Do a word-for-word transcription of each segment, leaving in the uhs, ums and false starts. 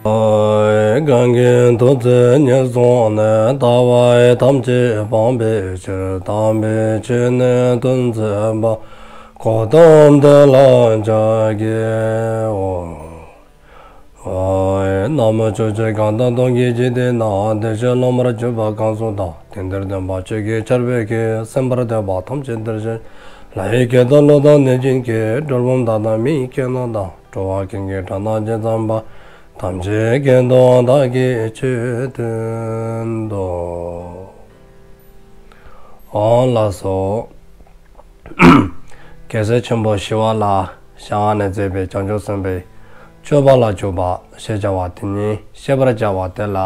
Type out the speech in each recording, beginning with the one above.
གང་གིས་ཐུགས་བརྩེ་ཉེར་བཟུང་ནས། ལྟ་བ་ཐམས་ཅད་སྤང་བའི་ཕྱིར། དམ་པའི་ཆོས་ནི་སྟོན་མཛད་པ། གཽ་ཏམ་དེ་ལ་ཕྱག་འཚལ་ལོ། ན་མོ། ཕྱོགས་བཅུའི་གང་དག་སྟོང་གི་འཇིག་རྟེན་ན། བདེ་གཤེགས་སློབ་མར་གྱུར་པ་གང་སུ་དག། དེང་འདིར་སྟོན་པ་ཆོས་ཀྱི་ཆར་འབེབས་ཀྱིས། གསན་པར་འདོད་པ་ཐམས་ཅད་འདིར་གཤེགས་ཤིག། ལྷ་ཡི་སྐད་དང་ཀླུ་དང་གནོད་སྦྱིན་སྐད། གྲུལ་བུམ་དག་དང་མི་ཡི་སྐད་རྣམས་དང་། འགྲོ་བ་ཀུན་གྱི་སྒྲ་རྣམས་ཇི་ཙམ་པ། ཐམས་ཅད་སྐད་དུ་བདག་གིས་ཆོས་བསྟན་ཏོ། ཨོ་ལགས་སོ། རྒྱལ་སྲས་ཆེན་པོ་ཞི་བ་ལྷའི་ཞལ་སྔ་ནས་མཛད་པའི་བྱང་ཆུབ་སེམས་དཔའི་སྤྱོད་པ་ལ་འཇུག་པ་ཞེས་བྱ་བ་དེ་ཉིད་བཤད་པར་བྱ་བ་དེ་ལ།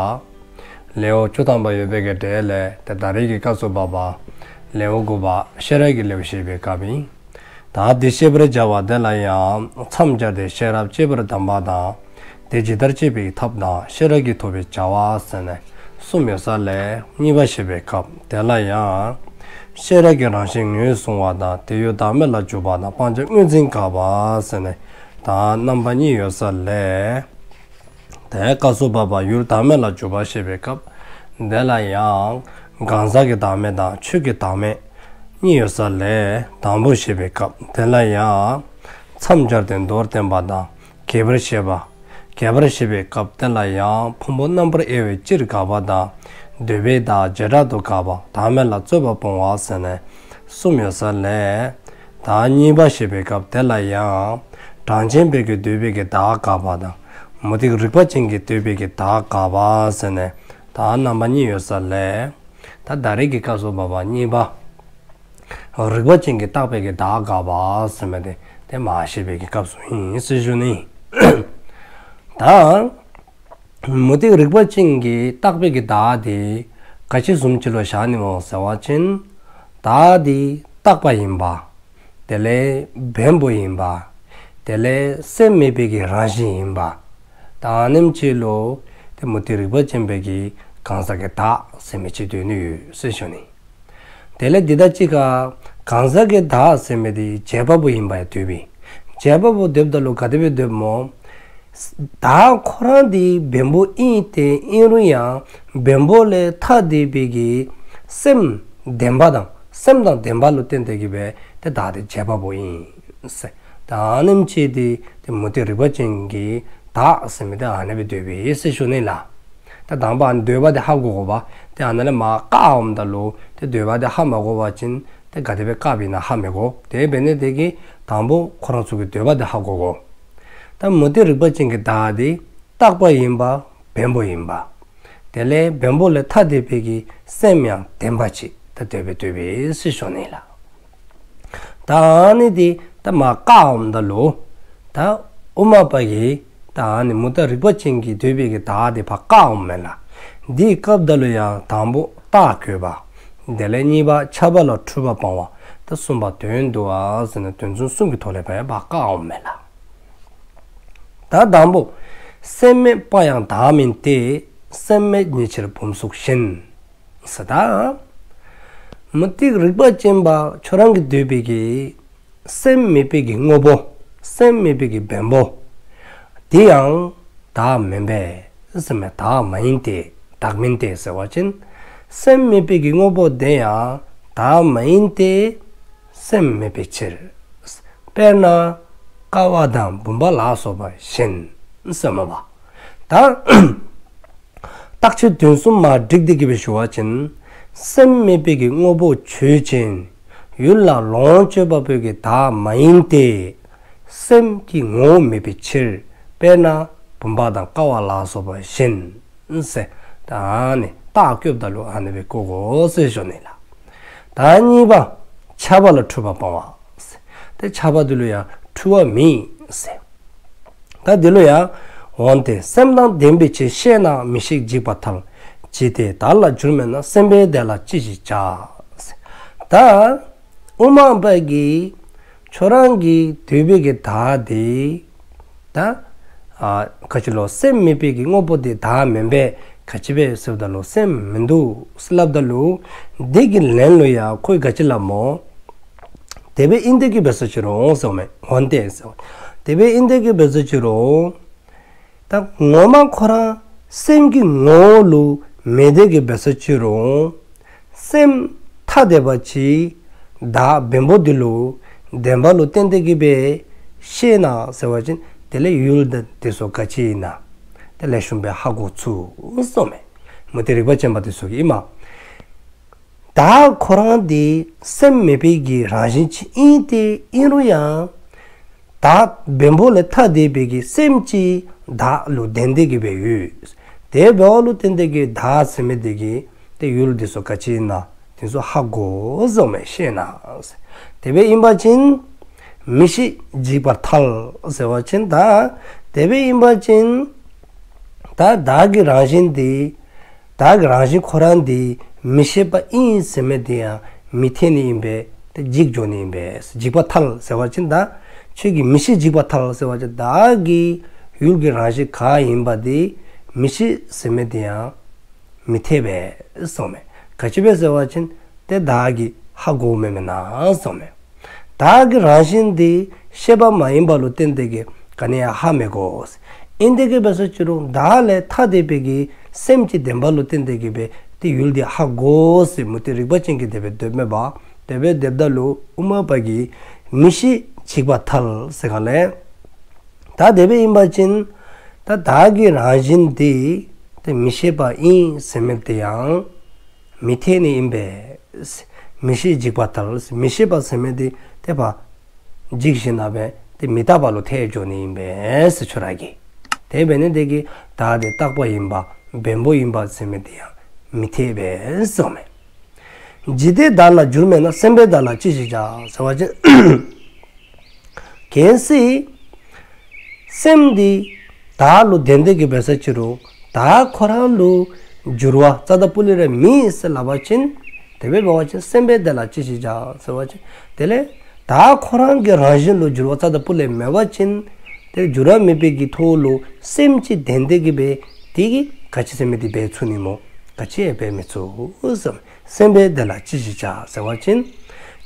ལེའུ་བཅུ་ཐམ་པ་ཡོད་པའི་གི་གྲས་ལས་ཏེ་ད་རེས་ཀྱི་སྐབས་སུ་བབ་པ་ལེའུ་དགུ་པ་ཤེས་རབ་ཀྱི་ལེའུ་བཤད་པའི་སྐབས་ཨིན། ད་དེ་བཤད་པར་བྱ་བ་དེ་ལ་ཡང་མཚམས་སྦྱར་ཏེ་ཤེས་རབ་བསྐྱེད་པར་གདམས་པ་དང་། དེ་ཇི་ལྟར་བསྐྱེད་པའི་ཐབས་དང་ཤེས་རབ་ཀྱིས་ཐོབ་པའི་བྱ་བ་ཟེར་ནས་གསུམ་ཡོད་ས་ལས་གཉིས་པ་བཤད་པའི་སྐབས་དེ་ལ་ཡང་། ཤེས་རབ་ཀྱི་རང་བཞིན་ངོས་བཟུང་བ་དང་དེ་ཡུལ་བདག་མེད་ལ་འཇུག་པ་དང་སྤང་བྱ་དངོས་འཛིན་དགག་པ་ཟེར་ནས་ད་རྣམ་པ་གཉིས་ཡོད་ས་ལས། དེ་སྐབས་སུ་བབ་པ་ཡུལ་བདག་མེད་ལ་འཇུག་པ་བཤད་པའི་སྐབས་དེ་ལ་ཡང་གང་ཟག་གི་བདག་མེད་དང་ཆོས་ཀྱི་བདག་མེད་གཉིས་ཡོད་ས་ལས་དང་པོ་བཤད་པའི་སྐབས་དེ་ལ་ཡང་མཚམས་སྦྱར་ཏེ་མདོར་བསྟན་པ་དང་རྒྱས་པར་བཤད་པ། རྒྱས་པར་བཤད་པའི་སྐབས་དེ་ལ་ཡང་ཕུང་པོ་རྣམ་པར་དབྱེ་བའི་སྤྱིར་དགག་པ་དང་འདོད་པའི་བདག་བྱེ་བྲག་ཏུ་དགག་པ་བདག་མེད་ལ་རྩོད་པ་སྤོང་བ་ཟེར་ནས་གསུམ་ཡོད་ས་ལས། ད་གཉིས་པ་བཤད་པའི་སྐབས་དེ་ལ་ཡང་གྲངས་ཅན་པའི་གི་འདོད་པའི་གི་བདག་དགག་པ་དང་མུ་སྟེགས་རིག་པ་ཅན་གྱི་འདོད་པའི་གི་བདག་དགག་པ་ཟེར་ནས་ད་རྣམ་པ་གཉིས་ཡོད་ས་ལས། ད་ད་རེས་ཀྱི་སྐབས་སུ་བབ་པ་གཉིས་པ། རིག་པ་ཅན་གྱིས་བཏགས་པའི་གི་བདག་དགག་པ་ཟེར་མི་དེ་དེ་མ་བཤད་པའི་གི་སྐབས་སུ་ཨིན་ཟེར་ཞུ་ནི། ད་མུ་སྟེགས་རིག་པ་ཅན་གྱིས་བཏགས་པའི་གི་བདག་དེ་ག་ཅི་བཟུམ་ཅིག་ལུ་བཞག་ནི་སྨོ་ཟེར་བ་ཅིན། བདག་དེ་རྟག་པ་ཡིན་པ། དེ་ལས་བེམ་པོ་ཡིན་པ། དེ་ལས་སེམས་མེད་པའི་གི་རང་བཞིན་ཡིན་པ། ད་ཨ་ནེམ་ཅིག་ལུ་དེ་མུ་སྟེགས་རིག་པ་ཅན་པའི་གི་གང་ཟག་གི་བདག་ཟེར་མི་ཅིག་འདོད་ནི་ཡོད་ཟེར་ཞུ་ནི། དེ་ལས་འདི་དང་གཅིག་ཁར་གང་ཟག་གི་བདག་ཟེར་མི་དེ་བྱེད་པ་པོ་ཡིན་པ་ཡང་འདོད་པས། བྱེད་པ་པོ་འདོདཔ་ད་ལུ་ག་དེ་སྦེ་འདོདཔ་སྨོ། བདག་ཁོ་ར་དེ་བེམ་པོ་ཨིན་ཏེ་ཨིན་རུང་ཡང་བེམ་པོ་ལས་ཐ་དད་པའི་གི་སེམས་ལྡན་པ་དང་སེམས་དང་ལྡན་པ་ལུ་བརྟེན་ཏེ་གི་སྦེ་དེ་བདག་དེ་བྱེད་པ་པོ་ཨིན་ཟེར། ད་ཨ་ནེམ་ཅིག་དེ་དེ་མུ་སྟེགས་རིག་པ་ཅན་གྱི་བདག་ཟེར་མི་དེ་ཨ་ནེ་སྦེ་འདོད་པས་ཟེར་ཞུ་ནི་ལགས། ད་དང་པ་ཨ་ནི་འདོད་པ་དེ་ཧ་གོ་དགོ་པ། དེ་ཨ་ནཱ་ལས་མར་བཀག་འོངམ་ད་ལུ་དེ་འདོད་པ་དེ་ཧ་མ་གོ་བ་ཅིན་དེ་ག་དེ་སྦེ་བཀག་པའི་ན་ཧ་མི་གོ། དེ་འབད་ནི་དེ་གིས་དང་པོ་ཁོ་རང་ཚུ་གི་འདོད་པ་དེ་ཧ་གོ་དགོ། ད་མུ་སྟེགས་རིག་པ་ཅན་གྱི་བདག་དེ་རྟག་པ་ཡིན་པ་བེམ་པོ་ཡིན་པ། དེ་ལས་བེམ་པོ་ལས་ཐ་དད་པའི་གི་སེམས་ཡང་ལྡན་པ་ཅིག་ད་འདོད་པས་འདོད་པས་ཟེར་ཞུ་ནི་ལགས། ད་ཨ་ནི་དེ་ད་མར་བཀག་འོངམ་ད་ལུ་ད་དབུ་མ་པ་གིས་ད་ཨ་ནི་མུ་སྟེགས་རིག་པ་ཅན་གྱི་འདོད་པའི་གི་བདག་དེ་ཕར་བཀག་འོངམ་མས་ལགས། དེའི་སྐབས་ད་ལུ་ཡང་དང་པོ་རྟགས་བཀོད་པ། དེ་ལས་གཉིས་པ་ཁྱབ་པ་ལ་འཁྲུལ་པ་སྤང་བ། ད་གསུམ་པ་དོན་བསྡུ་བ་ཟེར་ནས་དོན་ཚན་གསུམ་གྱི་ཐོག་ལས་ཕར་ཡང་ཕར་བཀག་འོངམ་མས་ལགས། ད་དང་པོ་སེམས་མེད་པ་ཡང་བདག་མིན་ཏེ། སེམས་མེད་ཉིད་ཕྱིར་བུམ་གཟུགས་བཞིན། ཟེར་ད། མུ་སྟེགས་རིག་པ་ཅན་པ་ཁྱོད་རང་གིས་འདོད་པའི་གི་སེམས་མེད་པའི་གི་དངོས་པོ། སེམས་མེད་པའི་གི་བེམ་པོ། དེ་ཡང་བདག་མེན་པས་ཟེར་མས། བདག་མ་ཡིན་ཏེ། བདག་མིན་ཏེ་ཟེར་བ་ཅིན། སེམས་མེད་པའི་གི་དངོས་པོ་དེ་ཡང་བདག་མ་ཡིན་ཏེ། སེམས་མེད་པའི་ཕྱིར། དཔེར་ན་ཀ་བ་དང་བུམ་པ་ལ་སོགས་པ་བཞིན་ཟེར་མས་པ། ད་རྟགས་ཆོས་དོན་གསུམ་མ་བསྒྲིགས་ཏེ་གི་སྦེ་ཞུ་བ་ཅིན། སེམས་མེད་པའི་གི་དངོས་པོ་ཆོས་ཅན། ཡུལ་ལ་ལོངས་སྤྱོད་པ་པོའི་གི་བདག་མ་ཡིན་ཏེ། སེམས་ཀྱི་ངོ་བོ་མེད་པའི་ཕྱིར། དཔེར་ན་བུམ་པ་དང་ཀ་བ་ལ་སོགས་པ་བཞིན་ཟེར། ད་ཨ་ནི་རྟགས་བཀོདཔ་ད་ལུ་ཨ་ནི་སྦེ་བཀོད་དགོ་ཟེར་ཞུ་ནི་ལགས། ད་གཉིས་པ་ཁྱབ་པ་ལ་འཁྲུལ་པ་སྤང་བ་ཟེར། ཏེ་ཁྱབ་པ་དེ་ལུ་ཡང་འཁྲུལ་བ་མེད་ཟེར། ད་དེ་ལུ་ཡང་འོན་ཏེ་སེམས་དང་ལྡན་པའི་ཕྱིར། ཤེས་ན་མི་ཤིགས་འཇིག་པར་ཐལ། ཇི་སྟེ་བདག་ལ་འགྱུར་མེད་ན། སེམས་པས་དེ་ལ་ཅི་ཞིག་བྱ། ད་དབུ་མ་པ་གིས་ཁྱོད་རང་གིས་འདོད་པའི་གི་བདག་དེ་ད་ཨ་ག་ཅི་ལོ་སེམས་མེད་པའི་གི་དངོས་པོ་དེ་བདག་མེན་པས། ག་ཅི་སྦེ་ཟེརཝ་ད་ལུ་སེམས་མིན་འདུག་ཟེར་སླབ་ད་ལུ་དེ་གི་ལན་ལུ་ཡང་ཁོ་གིས་ག་ཅི་སླབ་སྨོ། དེ་སྦེ་ཨིན་ཏེ་གི་འབད་སོ་ཅི་རུང་ཟེརཝ་མས། འོན་ཏེ་ཟེརཝ། དེ་སྦེ་ཨིན་ཏེ་གི་འབད་སོ་ཅི་རུང་ ད་ངོ་མ་ཁོ་ར་སེམས་ཀྱི་ངོ་བོ་ལུ་མེད་དེ་གི་འབད་སོ་ཅི་རུང་སེམས་ཐ་དད་པ་ཅིག་བདག་བེམ་པོ་འདི་ལུ་ལྡན་པ་ལུ་བརྟེན་ཏེ་གི་སྦེ་ཤེས་ན་ཟེར་བ་ཅིན་དེ་ལས་ཡུལ་དེ་ཚུ་ག་ཅི་ཨིན་ན་དེ་ལེགས་ཤོམ་སྦེ་ཧ་གོ་ཚུགས་གསུངམ་མས། མུ་སྟེགས་རིག་པ་ཅན་པ་དེ་ཚུ་གིས་ཨིན་མས། བདག་ཁོ་ར་འདི་སེམས་མེད་པའི་གི་རང་བཞིན་ཅིག་ཨིན་ཏེ་ཨིན་རུང་ཡང་བདག་བེམ་པོ་ལས་ཐ་དད་པའི་གི་སེམས་ཅིག་བདག་ལུ་ལྡན་ཏེ་གི་སྦེ་ཡོད། དེ་འབདཝ་ལུ་བརྟེན་ཏེ་གི་བདག་ཟེར་མི་དེ་གི་དེ་ཡུལ་དེ་ཚུ་ག་ཅི་ཨིན་ན་དེ་ཚུ་ཧ་གོ་གསུངམ་མས། ཤེས་ན། དེ་སྦེ་ཨིན་པ་ཅིན་མི་ཤེས་འཇིག་པར་ཐལ་ཟེར་བ་ཅིན་ད་དེ་སྦེ་ཨིན་པ་ཅིན་ད་བདག་གི་རང་བཞིན་དེ་བདག་གི་རང་བཞིན་ཁོ་ར་འདི་མི་ཤེས་པ་ཨིན་ཟེར་མི་དེ་ཡང་མི་འཐད་ནི་ཨིན་པས། དེ་འཇིག་འགྱོ་ནི་ཨིན་པས། འཇིག་པར་ཐལ་ཟེར་བ་ཅིན་ད་ཁྱོད་ཀྱིས་མི་ཤེས་འཇིག་པར་ཐལ་ཟེར་བ་ཅིན་བདག་གི་ཡུལ་གྱི་རང་བཞིན་ག་ཨིན་པ་དེ་མི་ཤེས་ཟེར་མི་དེ་ཡང་མི་འཐད་པས་གསུངམ་མས། ག་ཅི་སྦེ་ཟེར་བ་ཅིན་དེ་བདག་གིས་ཧ་གོཝ་མེན་མེན་ན་གསུངམ་མས། བདག་གི་རང་བཞིན་དེ་ཤེས་པ་མ་ཡིན་པ་ལུ་བརྟེན་ཏེ་གི་ག་ནི་ཡང་ཧ་མི་གོ། ཨིན་ཏེ་གི་འབད་སོ་ཅི་རུང་བདག་ལས་ཐ་དད་པའི་གི་སེམས་ཅིག་ལྡན་པ་ལུ་བརྟེན་ཏེ་གི་སྦེ་དེ་ཡུལ་དེ་ཧ་གོ་ཟེར་མུ་སྟེགས་རིག་པ་ཅན་གྱིས་དེ་སྦེ་འདོདཔ་མས་པ། དེ་སྦེ་འདོདཔ་ད་ལུ་དབུ་མ་པ་གིས་མི་ཤེས་འཇིག་པར་ཐལ་ཟེར་ག་ལས། ད་དེ་སྦེ་ཨིན་པ་ཅིན་ད་བདག་གི་རང་བཞིན་དེ་དེ་མི་ཤེས་པ་ཨིན་ཟེར་མི་དེ་ཡང་མི་འཐད་ནི་ཨིན་པས། མི་ཤེས་འཇིག་པར་ཐལ། མི་ཤེས་པ་ཟེར་མི་དེ་དེ་བ་འཇིག་ཞིནམ་ལས་དེ་མི་རྟག་པ་ལུ་ཐལ་འགྱོ་ནི་ཨིན་པས་ཟེར་ཁྱོད་ར་གིས། དེ་འབད་ནི་དེ་གིས་བདག་དེ་རྟག་པ་ཡིན་པ་བེམ་པོ་ཡིན་པ་ཟེར་མི་དེ་ཡང་མི་འཐད་པས་གསུངམ་མས། ཇི་སྟེ་བདག་ལ་འགྱུར་མེད་ན། སེམས་པས་བདག་ལ་ཅི་ཞིག་བྱ། ཟེར་བ་ཅིན་གལ་སྲིད་སེམས་འདི་བདག་ལུ་ལྡན་ཏེ་གི་འབད་སོ་ཅི་རུང་བདག་ཁོ་ར་ལུ་འགྱུར་བ་རྩ་བ་ལས་ར་མེད་ཟེར་སླབ་པ་ཅིན་དེ་སྦེ་འབད་བ་ཅིན་སེམས་པས་བདག་ལ་ཅི་ཞིག་བྱ་ཟེར་བ་ཅིན་དེ་ལས་བདག་ཁོ་ར་གི་རང་བཞིན་ལུ་འགྱུར་བ་རྩ་བ་ལས་མེད་པ་ཅིན་དེ་འགྱུར་བ་མེད་པའི་གི་ཐོག་ལུ་སེམས་ཅིག་ལྡན་ཏེ་གི་སྦེ་དེ་གིས་ག་ཅི་ཟེར་མི་དེ་འབད་ཚུགས་ནི་སྨོ། ག་ཅི་ཡང་འབད་མི་ཚུགས་གསུངམ་མས། སེམས་པས་བདག་ལ་ཅི་ཞིག་བྱ་ཟེར་བ་ཅིན་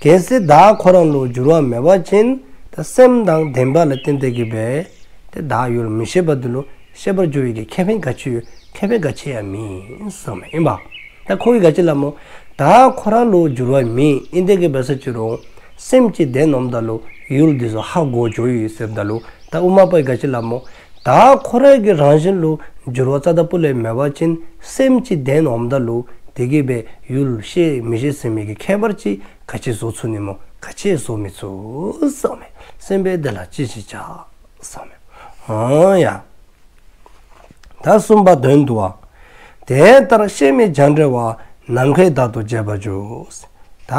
གལ་སྲིད་བདག་ཁོ་ར་ལུ་འགྱུར་བ་མེད་པ་ཅིན་ད་སེམས་དང་ལྡན་པ་ལ་བརྟེན་ཏེ་གི་སྦེ་དེ་བདག་ཡུལ་མི་ཤེས་པ་དེ་ལུ་ཤེས་པར་འགྱུར་བའི་གི་ཁེ་ཕན་ག་ཅི་ཡོད། ཁེ་ཕན་ག་ཅི་ཡང་མེད་གསུངམ་མས། ཨིན་པ། ད་ཁོ་གིས་ག་ཅི་སླབ་སྨོ། བདག་ཁོ་ར་ལུ་འགྱུར་བ་མེད། ཨིན་ཏེ་གི་འབད་སོ་ཅི་རུང་སེམས་ཅིག་ལྡན་འོངམ་ད་ལུ་ཡུལ་དེ་ཚུ་ཧ་གོ་འགྱོ་ཡི་ཟེརཝ་ད་ལུ་ད་དབུ་མ་པ་གིས་ག་ཅི་སླབ་སྨོ། བདག་ཁོ་ར་གི་རང་བཞིན་ལུ་འགྱུར་བ་རྩ་བ་ལས་མེད་པ་ཅིན་སེམས་ཅིག་ལྡན་འོངམ་ད་ལུ་དེ་གིས་སྦེ་ཡུལ་ཤེས་མི་ཤེས་ཟེར་མི་གི་ཁྱད་པར་ཅིག་ག་ཅི་བཟོ་ཚུགས་ནི་སྨོ། ག་ཅི་བཟོ་མི་ཚུགས་གསུངམ་མས། སེམས་པས་བདག་ལ་ཅི་ཞིག་བྱ་གསུངམ་མས། ཨོ་ཡ། ད་གསུམ་པ་དོན་བསྡུ་བ། དེ་ལྟར་ཤེས་མེད་བྱ་བྲལ་བ། ནམ་མཁའི་བདག་ཏུ་བྱེད་པར་འགྱུར། ད་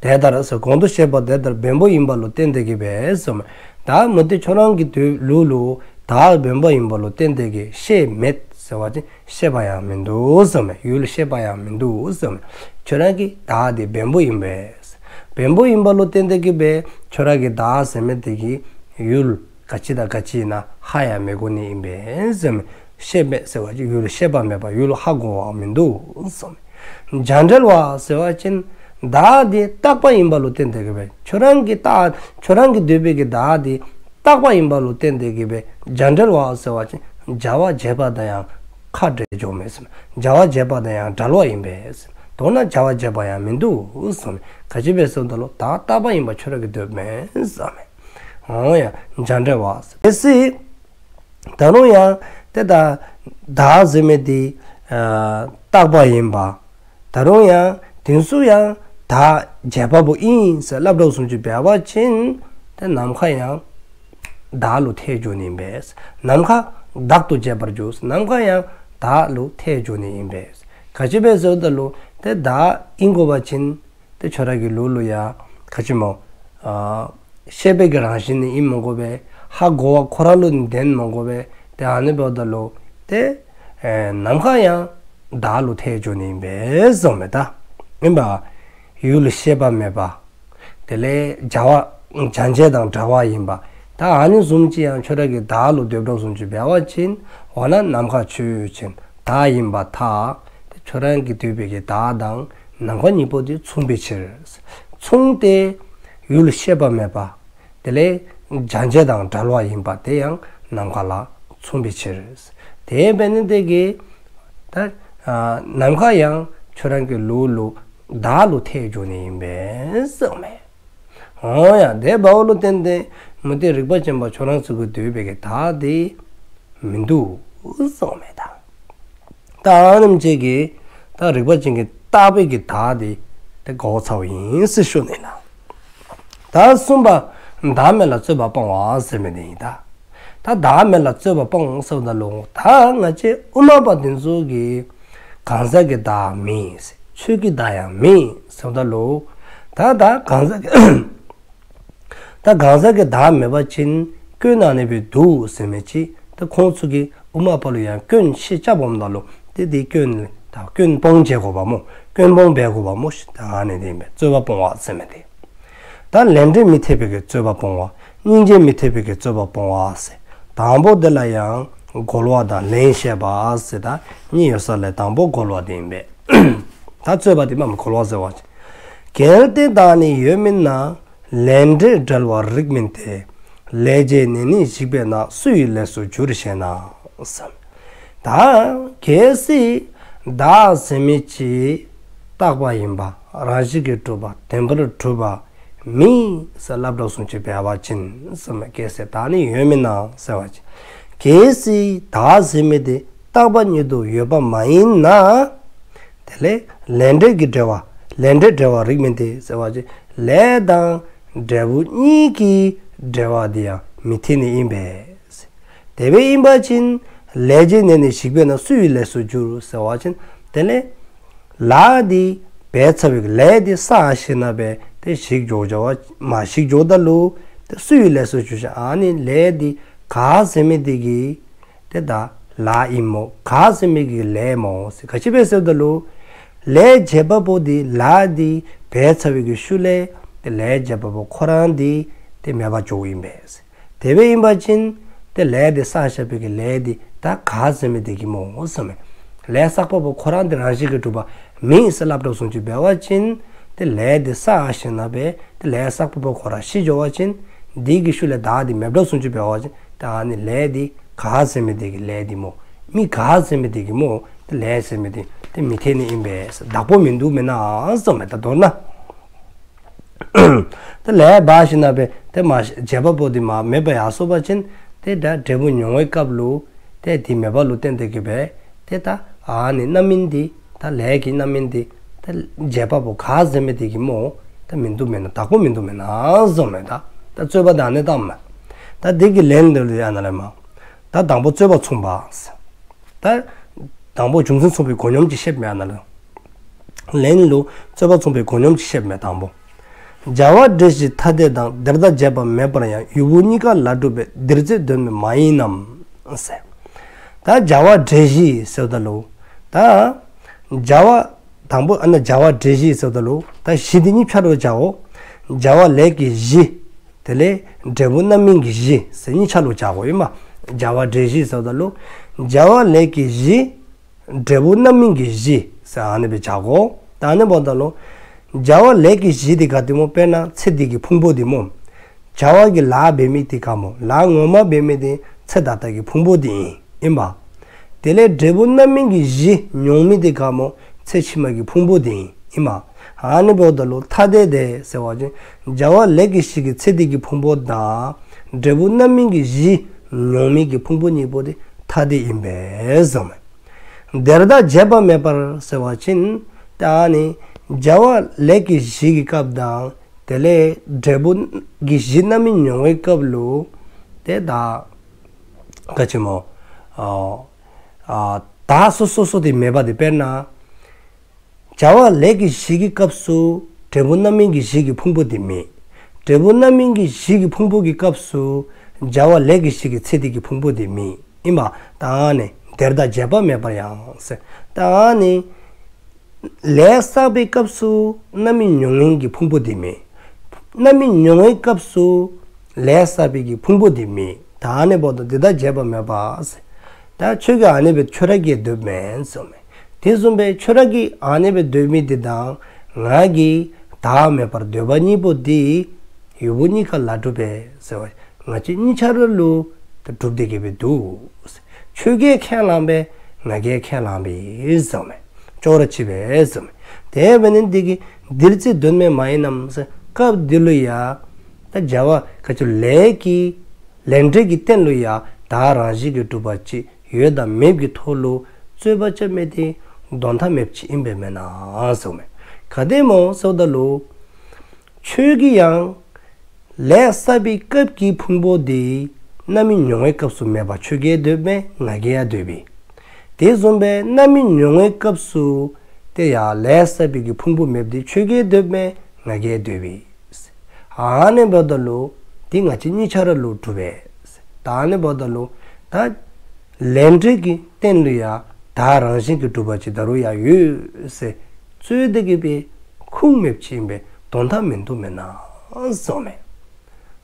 དེ་ལྟར་ཟེར་གོང་དུ་བཤད་པ་དེ་ལྟར་བེམ་པོ་ཡིན་པ་ལུ་བརྟེན་ཏེ་གི་སྦེ་གསུངམ་མས། ད་མུ་སྟེགས་ཁྱོད་རང་གི་དུས་ལུ་ལུ་བདག་བེམ་པོ་ཡིན་པ་ལུ་བརྟེན་ཏེ་གི་ཤེས་མེད་ཟེར་བ་ཅིན་ཤེས་པ་ཡང་མིན་འདུག་གསུངམ་མས། ཡུལ་ཤེས་པ་ཡང་མིན་འདུག་གསུངམ་མས། ཁྱོད་རང་གི་བདག་དེ་བེམ་པོ་ཡིན་པས། བེམ་པོ་ཡིན་པ་ལུ་བརྟེན་ཏེ་གི་སྦེ་ཁྱོད་རང་གི་བདག་ཟེར་མི་དེ་གི་ཡུལ་ག་ཅི་དང་ག་ཅི་ཨིན་ན་ཧ་ཡང་མི་གོ་ནི་ཨིན་པས་གསུངམ་མས། ཤེས་མེད་ཟེར་བ་ཅིན་ཡུལ་ཤེས་པ་མེད་པ་ཡུལ་ཧ་གོ་བ་མིན་འདུག་གསུངམ་མས། བྱ་བྲལ་བ་ཟེར་བ་ཅིན་བདག་དེ་རྟག་པ་ཡིན་པ་ལུ་བརྟེན་ཏེ་གི་སྦེ་ཁྱོད་རང་གི་བདག་ཁྱོད་རང་གི་འདོད་པའི་གི་བདག་དེ་རྟག་པ་ཡིན་པ་ལུ་བརྟེན་ཏེ་གི་སྦེ་བྱ་བྲལ་བ་ཟེར་བ་ཅིན་བྱ་བ་བྱེད་པ་དང་ཡང་ཁ་བྲལ་འགྱོཝ་མས་གསུངམ་མས། བྱ་བ་བྱེད་པ་དང་ཡང་བྲལ་བ་ཡིན་པས། མདོར་ན་བྱ་བ་བྱེད་པ་ཡང་མིན་འདུག་གསུངམ་མས། ག་ཅི་སྦེ་ཟེརཝ་ད་ལུ་བདག་རྟག་པ་ཡིན་པ་ཁྱོད་རང་གིས་འདོདཔ་མས་གསུངམ་མས། ཨོ་ཡ། བྱ་བྲལ་བ། གལ་སྲིད་ད་རུང་ཡང་དེ་ད་བདག་ཟེར་མི་དེ་ཨ་རྟག་པ་ཡིན་པ། ད་རུང་ཡང་དེ་ཚུ་ཡང་བདག་བྱེད་པ་པོ་ཨིན་ཟེར་སླབ་དོ་བཟུམ་ཅིག་འབད་བ་ཅིན་དེ་ནམ་མཁའ་ཡང་བདག་ལུ་ཐལ་འགྱོ་ནི་ཨིན་པས། ནམ་མཁའ་བདག་ཏུ་བྱེད་པར་འགྱུར། ནམ་མཁའ་ཡང་བདག་ལུ་ཐལ་འགྱོ་ནི་ཨིན་པས། ག་ཅི་སྦེ་ཟེརཝ་ད་ལུ་དེ་བདག་ཨིན་དགོ་པ་ཅིན་དེ་ཁྱོད་ར་གི་ལུགས་ལུ་ཡང་ག་ཅི་སྨོ། ཨ་ཤེས་པའི་གི་རང་བཞིན་ནི་ཨིན་མི་དགོ་པས། ཧ་གོ་བ་ཁོ་ར་ལུ་ནི་ལྡན་མི་དགོ་པས། དེ་ཨ་ནི་འབདཝ་ད་ལུ་དེ་ཨེ་ནམ་མཁའ་ཡང་བདག་ལུ་ཐལ་འགྱོ་ནི་ཨིན་པས་གསུངམ་མས། ད་ཨིན་པ། ཡུལ་ཤེས་པ་མེད་པ། དེ་ལས་བྱ་བ་བྱ་བྱེད་དང་བྲལ་བ་ཡིན་པ། ད་ཨ་ནི་བཟུམ་ཅིག་ཡང་ཁྱོད་ར་གིས་བདག་ལུ་འདོད་དོ་བཟུམ་ཅིག་འབད་བ་ཅིན་འོ་ན་ནམ་མཁའ་ཆོས་ཅན་བདག་ཡིན་པར་ཐལ། དེ་ཁྱོད་ར་གིས་འདོད་པའི་གི་བདག་དང་ནམ་མཁའ་གཉིས་པོ་དེ་མཚུངས་པའི་ཕྱིར། མཚུངས་ཏེ་ཡུལ་ཤེས་པ་མེད་པ། དེ་ལས་བྱ་བྱེད་དང་བྲལ་བ་ཡིན་པ་དེ་ཡང་ནམ་མཁའ་ལ་ མཚུངས་པའི་ཕྱིར། དེ་འབད་ནི་དེ་གིས་ད་ནམ་མཁའ་ཡང་ཁྱོད་རང་གི་ལུགས་ལུ་བདག་ལུ་ཐལ་འགྱོ་ནི་ཨིན་པས་ཟེར་མས། འོ་ཡ་དེ་འབདཝ་ལུ་བརྟེན་ཏེ་མུ་སྟེགས་རིག་པ་ཅན་པ་ཁྱོད་རང་ཚུ་གིས་འདོད་པའི་གི་བདག་དེ་མིན་འདུག་ཟེར་མས་ད། ད་ཨ་ནེམ་ཅིག་གིས་ད་རིག་པ་ཅན་གྱིས་བཏགས་པའི་གི་བདག་དེ་དེ་གོ་ཚརཝ་ཨིན་ཟེར་ཞུ་ནི་ལགས། ད་གསུམ་པ་བདག་མེད་ལ་རྩོད་པ་སྤོང་བ་ཟེར་མི་དེ་ཨིན་ད། ད་བདག་མེད་ལ་རྩོད་པ་སྤོང་ཟེརཝ་ད་ལུ་ད་ང་བཅས་དབུ་མ་པ་དེ་ཚུ་གིས་གང་ཟག་གི་བདག་མེད་ཆོས་ཀྱི་བདག་ཡང་མེད་ཟེརཝ་ད་ལུ་ད་ད་གང་ཟག་གི་ད་གང་ཟག་གི་བདག་མེད་པ་ཅིན་སྐྱོན་ཨ་ནི་སྦེ་འདུག་ཟེར་མི་ཅིག་ད་ཁོང་ཚུ་གིས་དབུ་མ་པ་ལུ་ཡང་སྐྱོན་ཤེས་རྐྱབ་འོངམ་ད་ལུ་དེ་དེ་སྐྱོན་ད་སྐྱོན་སྤོང་བྱེད་དགོ་པ་སྨོ། སྐྱོན་སྤོང་འབད་དགོ་པ་སྨོ་ཤིག་ད་ཨ་ནི་དེ་ཨིན་པས་རྩོད་པ་སྤོང་བ་ཟེར་མི་དེ། ད་ལས་འབྲས་མི་འཐད་པའི་གི་རྩོད་པ་སྤོང་བ། སྙིང་རྗེ་མི་འཐད་པའི་གི་རྩོད་པ་སྤོང་བ་ཟེར། དང་པོ་དེ་ལ་ཡང་རྒོལ་བ་དང་ལན་བཤད་པ་ཟེར་ད་གཉིས་ཡོད་ས་ལས་དང་པོ་རྒོལ་བ་དེ་ཨིན་པས། ད་རྩོད་པ་དེ་མ་རྒོལ་བ་ཟེར་བ་ཅིན། གལ་ཏེ་བདག་ནི་ཡོད་མིན་ན། ལས་འབྲས་འབྲེལ་བར་རིགས་མིན་ཏེ། ལས་བྱས་ནས་ནི་ཞིག་པས་ན། སུ་ཡི་ལས་སུ་འགྱུར་ཞེ་ན། ཟེར། ད་གལ་སྲིད་བདག་ཟེར་མི་ཅིག་རྟག་པ་ཡིན་པ་རང་བཞིན་གྱིས་གྲུབ་པ་བདེན་པར་གྲུབ་པ་མེད་ཟེར་ལབ་དོ་བཟུམ་ཅིག་འབད་བ་ཅིན་ཟེར་མས། གལ་སྲིད་བདག་ནི་ཡོད་མིན་ན་ཟེར་བ་ཅིན། གལ་སྲིད་བདག་ཟེར་མི་དེ་རྟག་པ་ཉིད་དུ་ཡོད་པ་མ་ཡིན་ན། དེ་ལས་ལས་འབྲས་ཀྱི་འབྲེལ་བ་ལས་འབྲས་འབྲེལ་བར་རིགས་མིན་ཏེ་ཟེར་བ་ཅིན་ལས་དང་འབྲས་བུ་གཉིས་ཀྱི་འབྲེལ་བ་དེ་ཡང་མི་འཐད་ནི་ཨིན་པས། དེ་སྦེ་ཨིན་པ་ཅིན་ལས་བྱས་ནས་ནི་ཞིག་པས་ན། སུ་ཡི་ལས་སུ་འགྱུར་ཟེར་བ་ཅིན་དེ་ལས་ལཱ་དེ་འབད་ཚར་བའི་ལས་དེ་བསགས་ཞིནམ་ལས་དེ་ཞིག་འགྱོ་འགྱོ་བ་མ་ཞིག་འགྱོཝ་ད་ལུ་དེ་སུ་ཡི་ལས་སུ་འགྱུར་ཞེ་ན། ཨ་ནི་ལས་དེ་ག་ཟེར་མི་དེ་གི་དེ་ད་ལཱ་ཨིན་མོ། ག་ཟེར་མི་གི་ལས་མོ་ཟེར། ག་ཅི་སྦེ་ཟེརཝ་ད་ལུ་ལས་བྱེད་པ་པོ་དེ་ལཱ་དེ་འབད་ཚར་བའི་གི་ཤུལ་ལས་དེ་ལས་བྱེད་པ་པོ་ཁོ་རང་དེ་དེ་མེད་པར་འགྱོཝ་ཨིན་པས། དེ་སྦེ་ཨིན་པ་ཅིན་དེ་ལས་དེ་བསགས་བཞག་པའི་གི་ལས་དེ་ད་ག་ཟེར་མི་དེ་གི་མོ་ཟེར་མས། ལས་བསགས་པ་པོ་ཁོ་རང་དེ་རང་བཞིན་གྱིས་གྲུབ་པ་མེད་ཟེར་ལབ་དོ་བཟུམ་ཅིག་འབད་བ་ཅིན་དེ་ལས་དེ་བསགས་ཞིནམ་ལས་དེ་ལས་བསགས་པ་པོ་ཁོ་ར་ཤི་འགྱོ་བ་ཅིན་དེ་གི་ཤུལ་ལས་བདག་དེ་མེདཔ་དོ་བཟུམ་ཅིག་འབད་བ་ཅིན་ད་ཨ་ནི་ལས་དེ་ག་ཟེར་མི་དེ་གི་ལས་དེ་མོ། མི་ག་ཟེར་མི་དེ་གི་མོ། དེ་ལས་ཟེར་མི་དེ་དེ་མི་འཐད་ནི་ཨིན་པས། བདག་པོ་མིན་འདུག་མེན་ན་ཟེར་མས། ད་མདོར་ན་དེ་ལས་འབད་ཞིནམ་ལས་དེ་མ་བྱེད་པ་པོ་དེ་མ་མེདཔ་ཡར་སོང་པ་ཅིན་དེ་ད་འབྲས་བུ་མྱོང་བའི་སྐབས་ལུ་དེ་དེ་མེདཔ་ལུ་བརྟེན་ཏེ་གི་སྦེ་དེ་ད་ཨ་ནི་རྣམ་སྨིན་དེ་ད་ལས་ཀྱི་རྣམ་སྨིན་དེ་ད་བྱེད་པ་པོ་ག་ཟེར་མི་དེ་གི་མོ། ད་མིན་འདུག་མེན་ན། བདག་པོ་མིན་འདུག་མེན་ན་ཟེར་མས། ད་ད་རྩོད་པ་ད་ཨ་ནི་བཏངམ་མས། ད་དེ་གི་ལན་དེ་ལུ་ཡང་ན་ལས་མ་ད་དང་པོ་རྩོད་པ་མཚུངས་པ་ཟེར། ད་དང་པོ་རྒྱུ་མཚན་མཚུངས་པའི་མགོ་སྙོམས་ཅིག་བཤདཔ་མས་ཨ་ན་ལུ། ལན་ལུ་རྩོད་པ་མཚུངས་པའི་མགོ་སྙོམས་ཅིག་བཤདཔ་མས་དང་པོ། བྱ་བ་འབྲས་བཞི་ཐ་དད་དང་། དེར་བདག་བྱས་པ་མེད་པར་ཡང་། ཡུལ་བུ་གཉིས་ཀ་ལ་གྲུབ་པས། འདིར་རྩོད་དོན་མེད་མ་ཡིན་ནམ། ཟེར། ད་བྱ་བ་འབྲས་བཞི་ཟེརཝ་ད་ལུ་ད་བྱ་བ་དང་པོ་ཨ་ན་བྱ་བ་འབྲས་བཞི་ཟེརཝ་ད་ལུ་ད་བཞི་དེ་གཉིས་ཆ་ར་བྱའོ། བྱ་བ་ལས་ཀྱི་བཞི། དེ་ལས་འབྲས་བུ་རྣམ་སྨིན་གྱི་བཞི་ཟེར་གཉིས་ཆ་ར་བྱ་དགོ་ཨིན་མས། བྱ་བ་འབྲས་བཞི་ཟེརཝ་ད་ལུ་བྱ་བ་ལས་ཀྱི་བཞི། འབྲས་བུ་རྣམ་སྨིན་གྱི་བཞི་ཟེར་ཨ་ནི་སྦེ་བྱ་དགོ། ད་ཨ་ནི་འབདཝ་ད་ལུ་བྱ་བ་ལས་ཀྱི་བཞི་དེ་ག་དེ་མོ། དཔེར་ན་ཚེ་འདི་གི་ཕུང་པོ་དེ་མོ། བྱ་བ་གི་ལཱ་འབད་མི་དེ་ག་མོ། ལཱ་ངོ་མ་འབད་མི་དེ་ཚེ་ད་ལྟ་གི་ཕུང་པོ་དེ་ཨིན་ཨིན་པ། དེ་ལས་འབྲས་བུ་རྣམ་སྨིན་གྱི་གཞི་མྱོང་མི་དེ་ག་མོ། ཚེ་ཕྱི་མ་གི་ཕུང་པོ་དེ་ཨིན་ཨིན་པ། ཨ་ནི་འབདཝ་ད་ལུ་ཐ་དད་དེ་ཟེར་བ་ཅིན་བྱ་བ་ལས་ཀྱི་བཞི་གི་ཚེ་འདི་གི་ཕུང་པོ་དང་འབྲས་བུ་རྣམ་སྨིན་གྱི་གཞི་མྱོང་མི་གི་ཕུང་པོ་གཉིས་པོ་དེ་ཐ་དད་ཨིན་པས་ཟེར་མས། དེར་བདག་བྱས་པ་མེད་པར་ཟེར་བ་ཅིན་ད་ཨ་ནི་བྱ་བ་ལས་ཀྱི་བཞི་གི་སྐབས་དང་དེ་ལས་འབྲས་བུ་གི་གཞི་རྣམ་སྨིན་མྱོང་བའི་སྐབས་ལུ་དེ་ད་ག་ཅི་མོ། ཨ་ཨ་བདག་སོ་སོ་སོ་དེ་མེད་པ་དེ། དཔེར་ན་བྱ་བ་ལས་ཀྱི་བཞི་གི་སྐབས་སུ་འབྲས་བུ་རྣམ་སྨིན་གྱི་བཞི་གི་ཕུང་པོ་དེ་མེད། འབྲས་བུ་རྣམ་སྨིན་གྱི་བཞི་གི་ཕུང་པོ་གི་སྐབས་སུ་བྱ་བ་ལས་ཀྱི་བཞི་གི་ཚེ་འདི་གི་ཕུང་པོ་དེ་མེད་ཨིན་པ། ད་ཨ་ནི་དེར་བདག་བྱས་པ་མེད་པར་ཡང་ཟེར། ད་ཨ་ནི་ལས་བསགས་པའི་སྐབས་སུ་རྣམ་སྨིན་མྱོང་མཁན་གྱི་ཕུང་པོ་དེ་མེད། རྣམ་སྨིན་མྱོང་བའི་སྐབས་སུ་ལས་བསགས་པའི་གི་ཕུང་པོ་དེ་མེད། ད་ཨ་ནི་འབདཝ་ད་དེར་བདག་བྱས་པ་མེད་པ་ཟེར། ད་ཁྱོད་ཀྱིས་ཨ་ནི་སྦེ་ཁྱོད་ར་གིས་འདོདཔ་མེན་ཟེར་མས། དེ་བཟུམ་སྦེ་ཁྱོད་ར་གིས་ཨ་ནི་སྦེ་འདོད་མི་དེ་དང་ང་གིས་བདག་མེད་པར་འདོད་པ་གཉིས་པོ་དེ་ཡུལ་བུ་གཉིས་ཀ་ལ་གྲུབ་པས་ཟེར་བ། ང་བཅས་གཉིས་ཆ་ར་ལུ་ ད་གྲུབ་སྟེ་གི་སྦེ་འདུག། ཁྱོད་ཀྱིས་ཁས་བླངས་པས། ང་གིས་ཁས་བླངས་པས་ཟེརཝ་མས། ཅོག་ར་གཅིག་པས་ཟེརཝ་མས། དེ་འབད་ནི་དེ་གིས་འདིར་ཚེ་དོན་མེད་མ་ཡིན་ནམ་ཟེར། སྐབས་འདི་ལུ་ཡང་ད་བྱ་བ་ག་ཅི་ལས་ཀྱི་ལས་འབྲས་ཀྱི་སྟེང་ལུ་ཡང་བདག་རང་བཞིན་གྱིས་གྲུབ་པ་ཅིག་ཡོད་དང་མེད་ཀྱི་ཐོག་ལུ་རྩོད་པ་རྐྱབ་མི་དེ་དོན་དག་མེདཔ་ཅིག་ཨིན་པས་མེན་ན་ཟེརཝ་མས། ག་དེ་སྨོ་ཟེརཝ་ད་ལུ་ཁྱོད་ཀྱིས་ཡང་ལས་བསགས་པའི་སྐབས་ཀྱི་ཕུང་པོ་དེ་རྣམ་སྨིན་མྱོང་བའི་སྐབས་སུ་མེདཔ་ཁྱོད་ཀྱིས་འདོད་པས། ང་གིས་ཡང་འདོད་པས། དེ་བཟུམ་སྦེ་རྣམ་སྨིན་མྱོང་བའི་སྐབས་སུ་དེ་ཡང་ལས་བསགས་པའི་གི་ཕུང་པོ་མེདཔ་དེ་ཁྱོད་ཀྱིས་འདོད་པས། ང་གིས་འདོད་པས། ཨ་ནི་འབདཝ་ད་ལུ་དེ་ང་བཅས་གཉིས་ཆ་ར་ལུ་གྲུབ་པས། ད་ཨ་ནི་འབདཝ་ད་ལུ་ད་ལས་འབྲས་ཀྱི་སྟེང་ལུ་ཡང་བདག་རང་བཞིན་གྱིས་གྲུབ་པ་ཅིག་ད་རུང་ཡང་ཡོད་ཟེར་རྩོད་དེ་གི་སྦེ་ཁུངས་མེདཔ་ཅིག་ཨིན་པས། དོན་དག་མིན་འདུག་མེན་ན་ཟེརཝ་མས།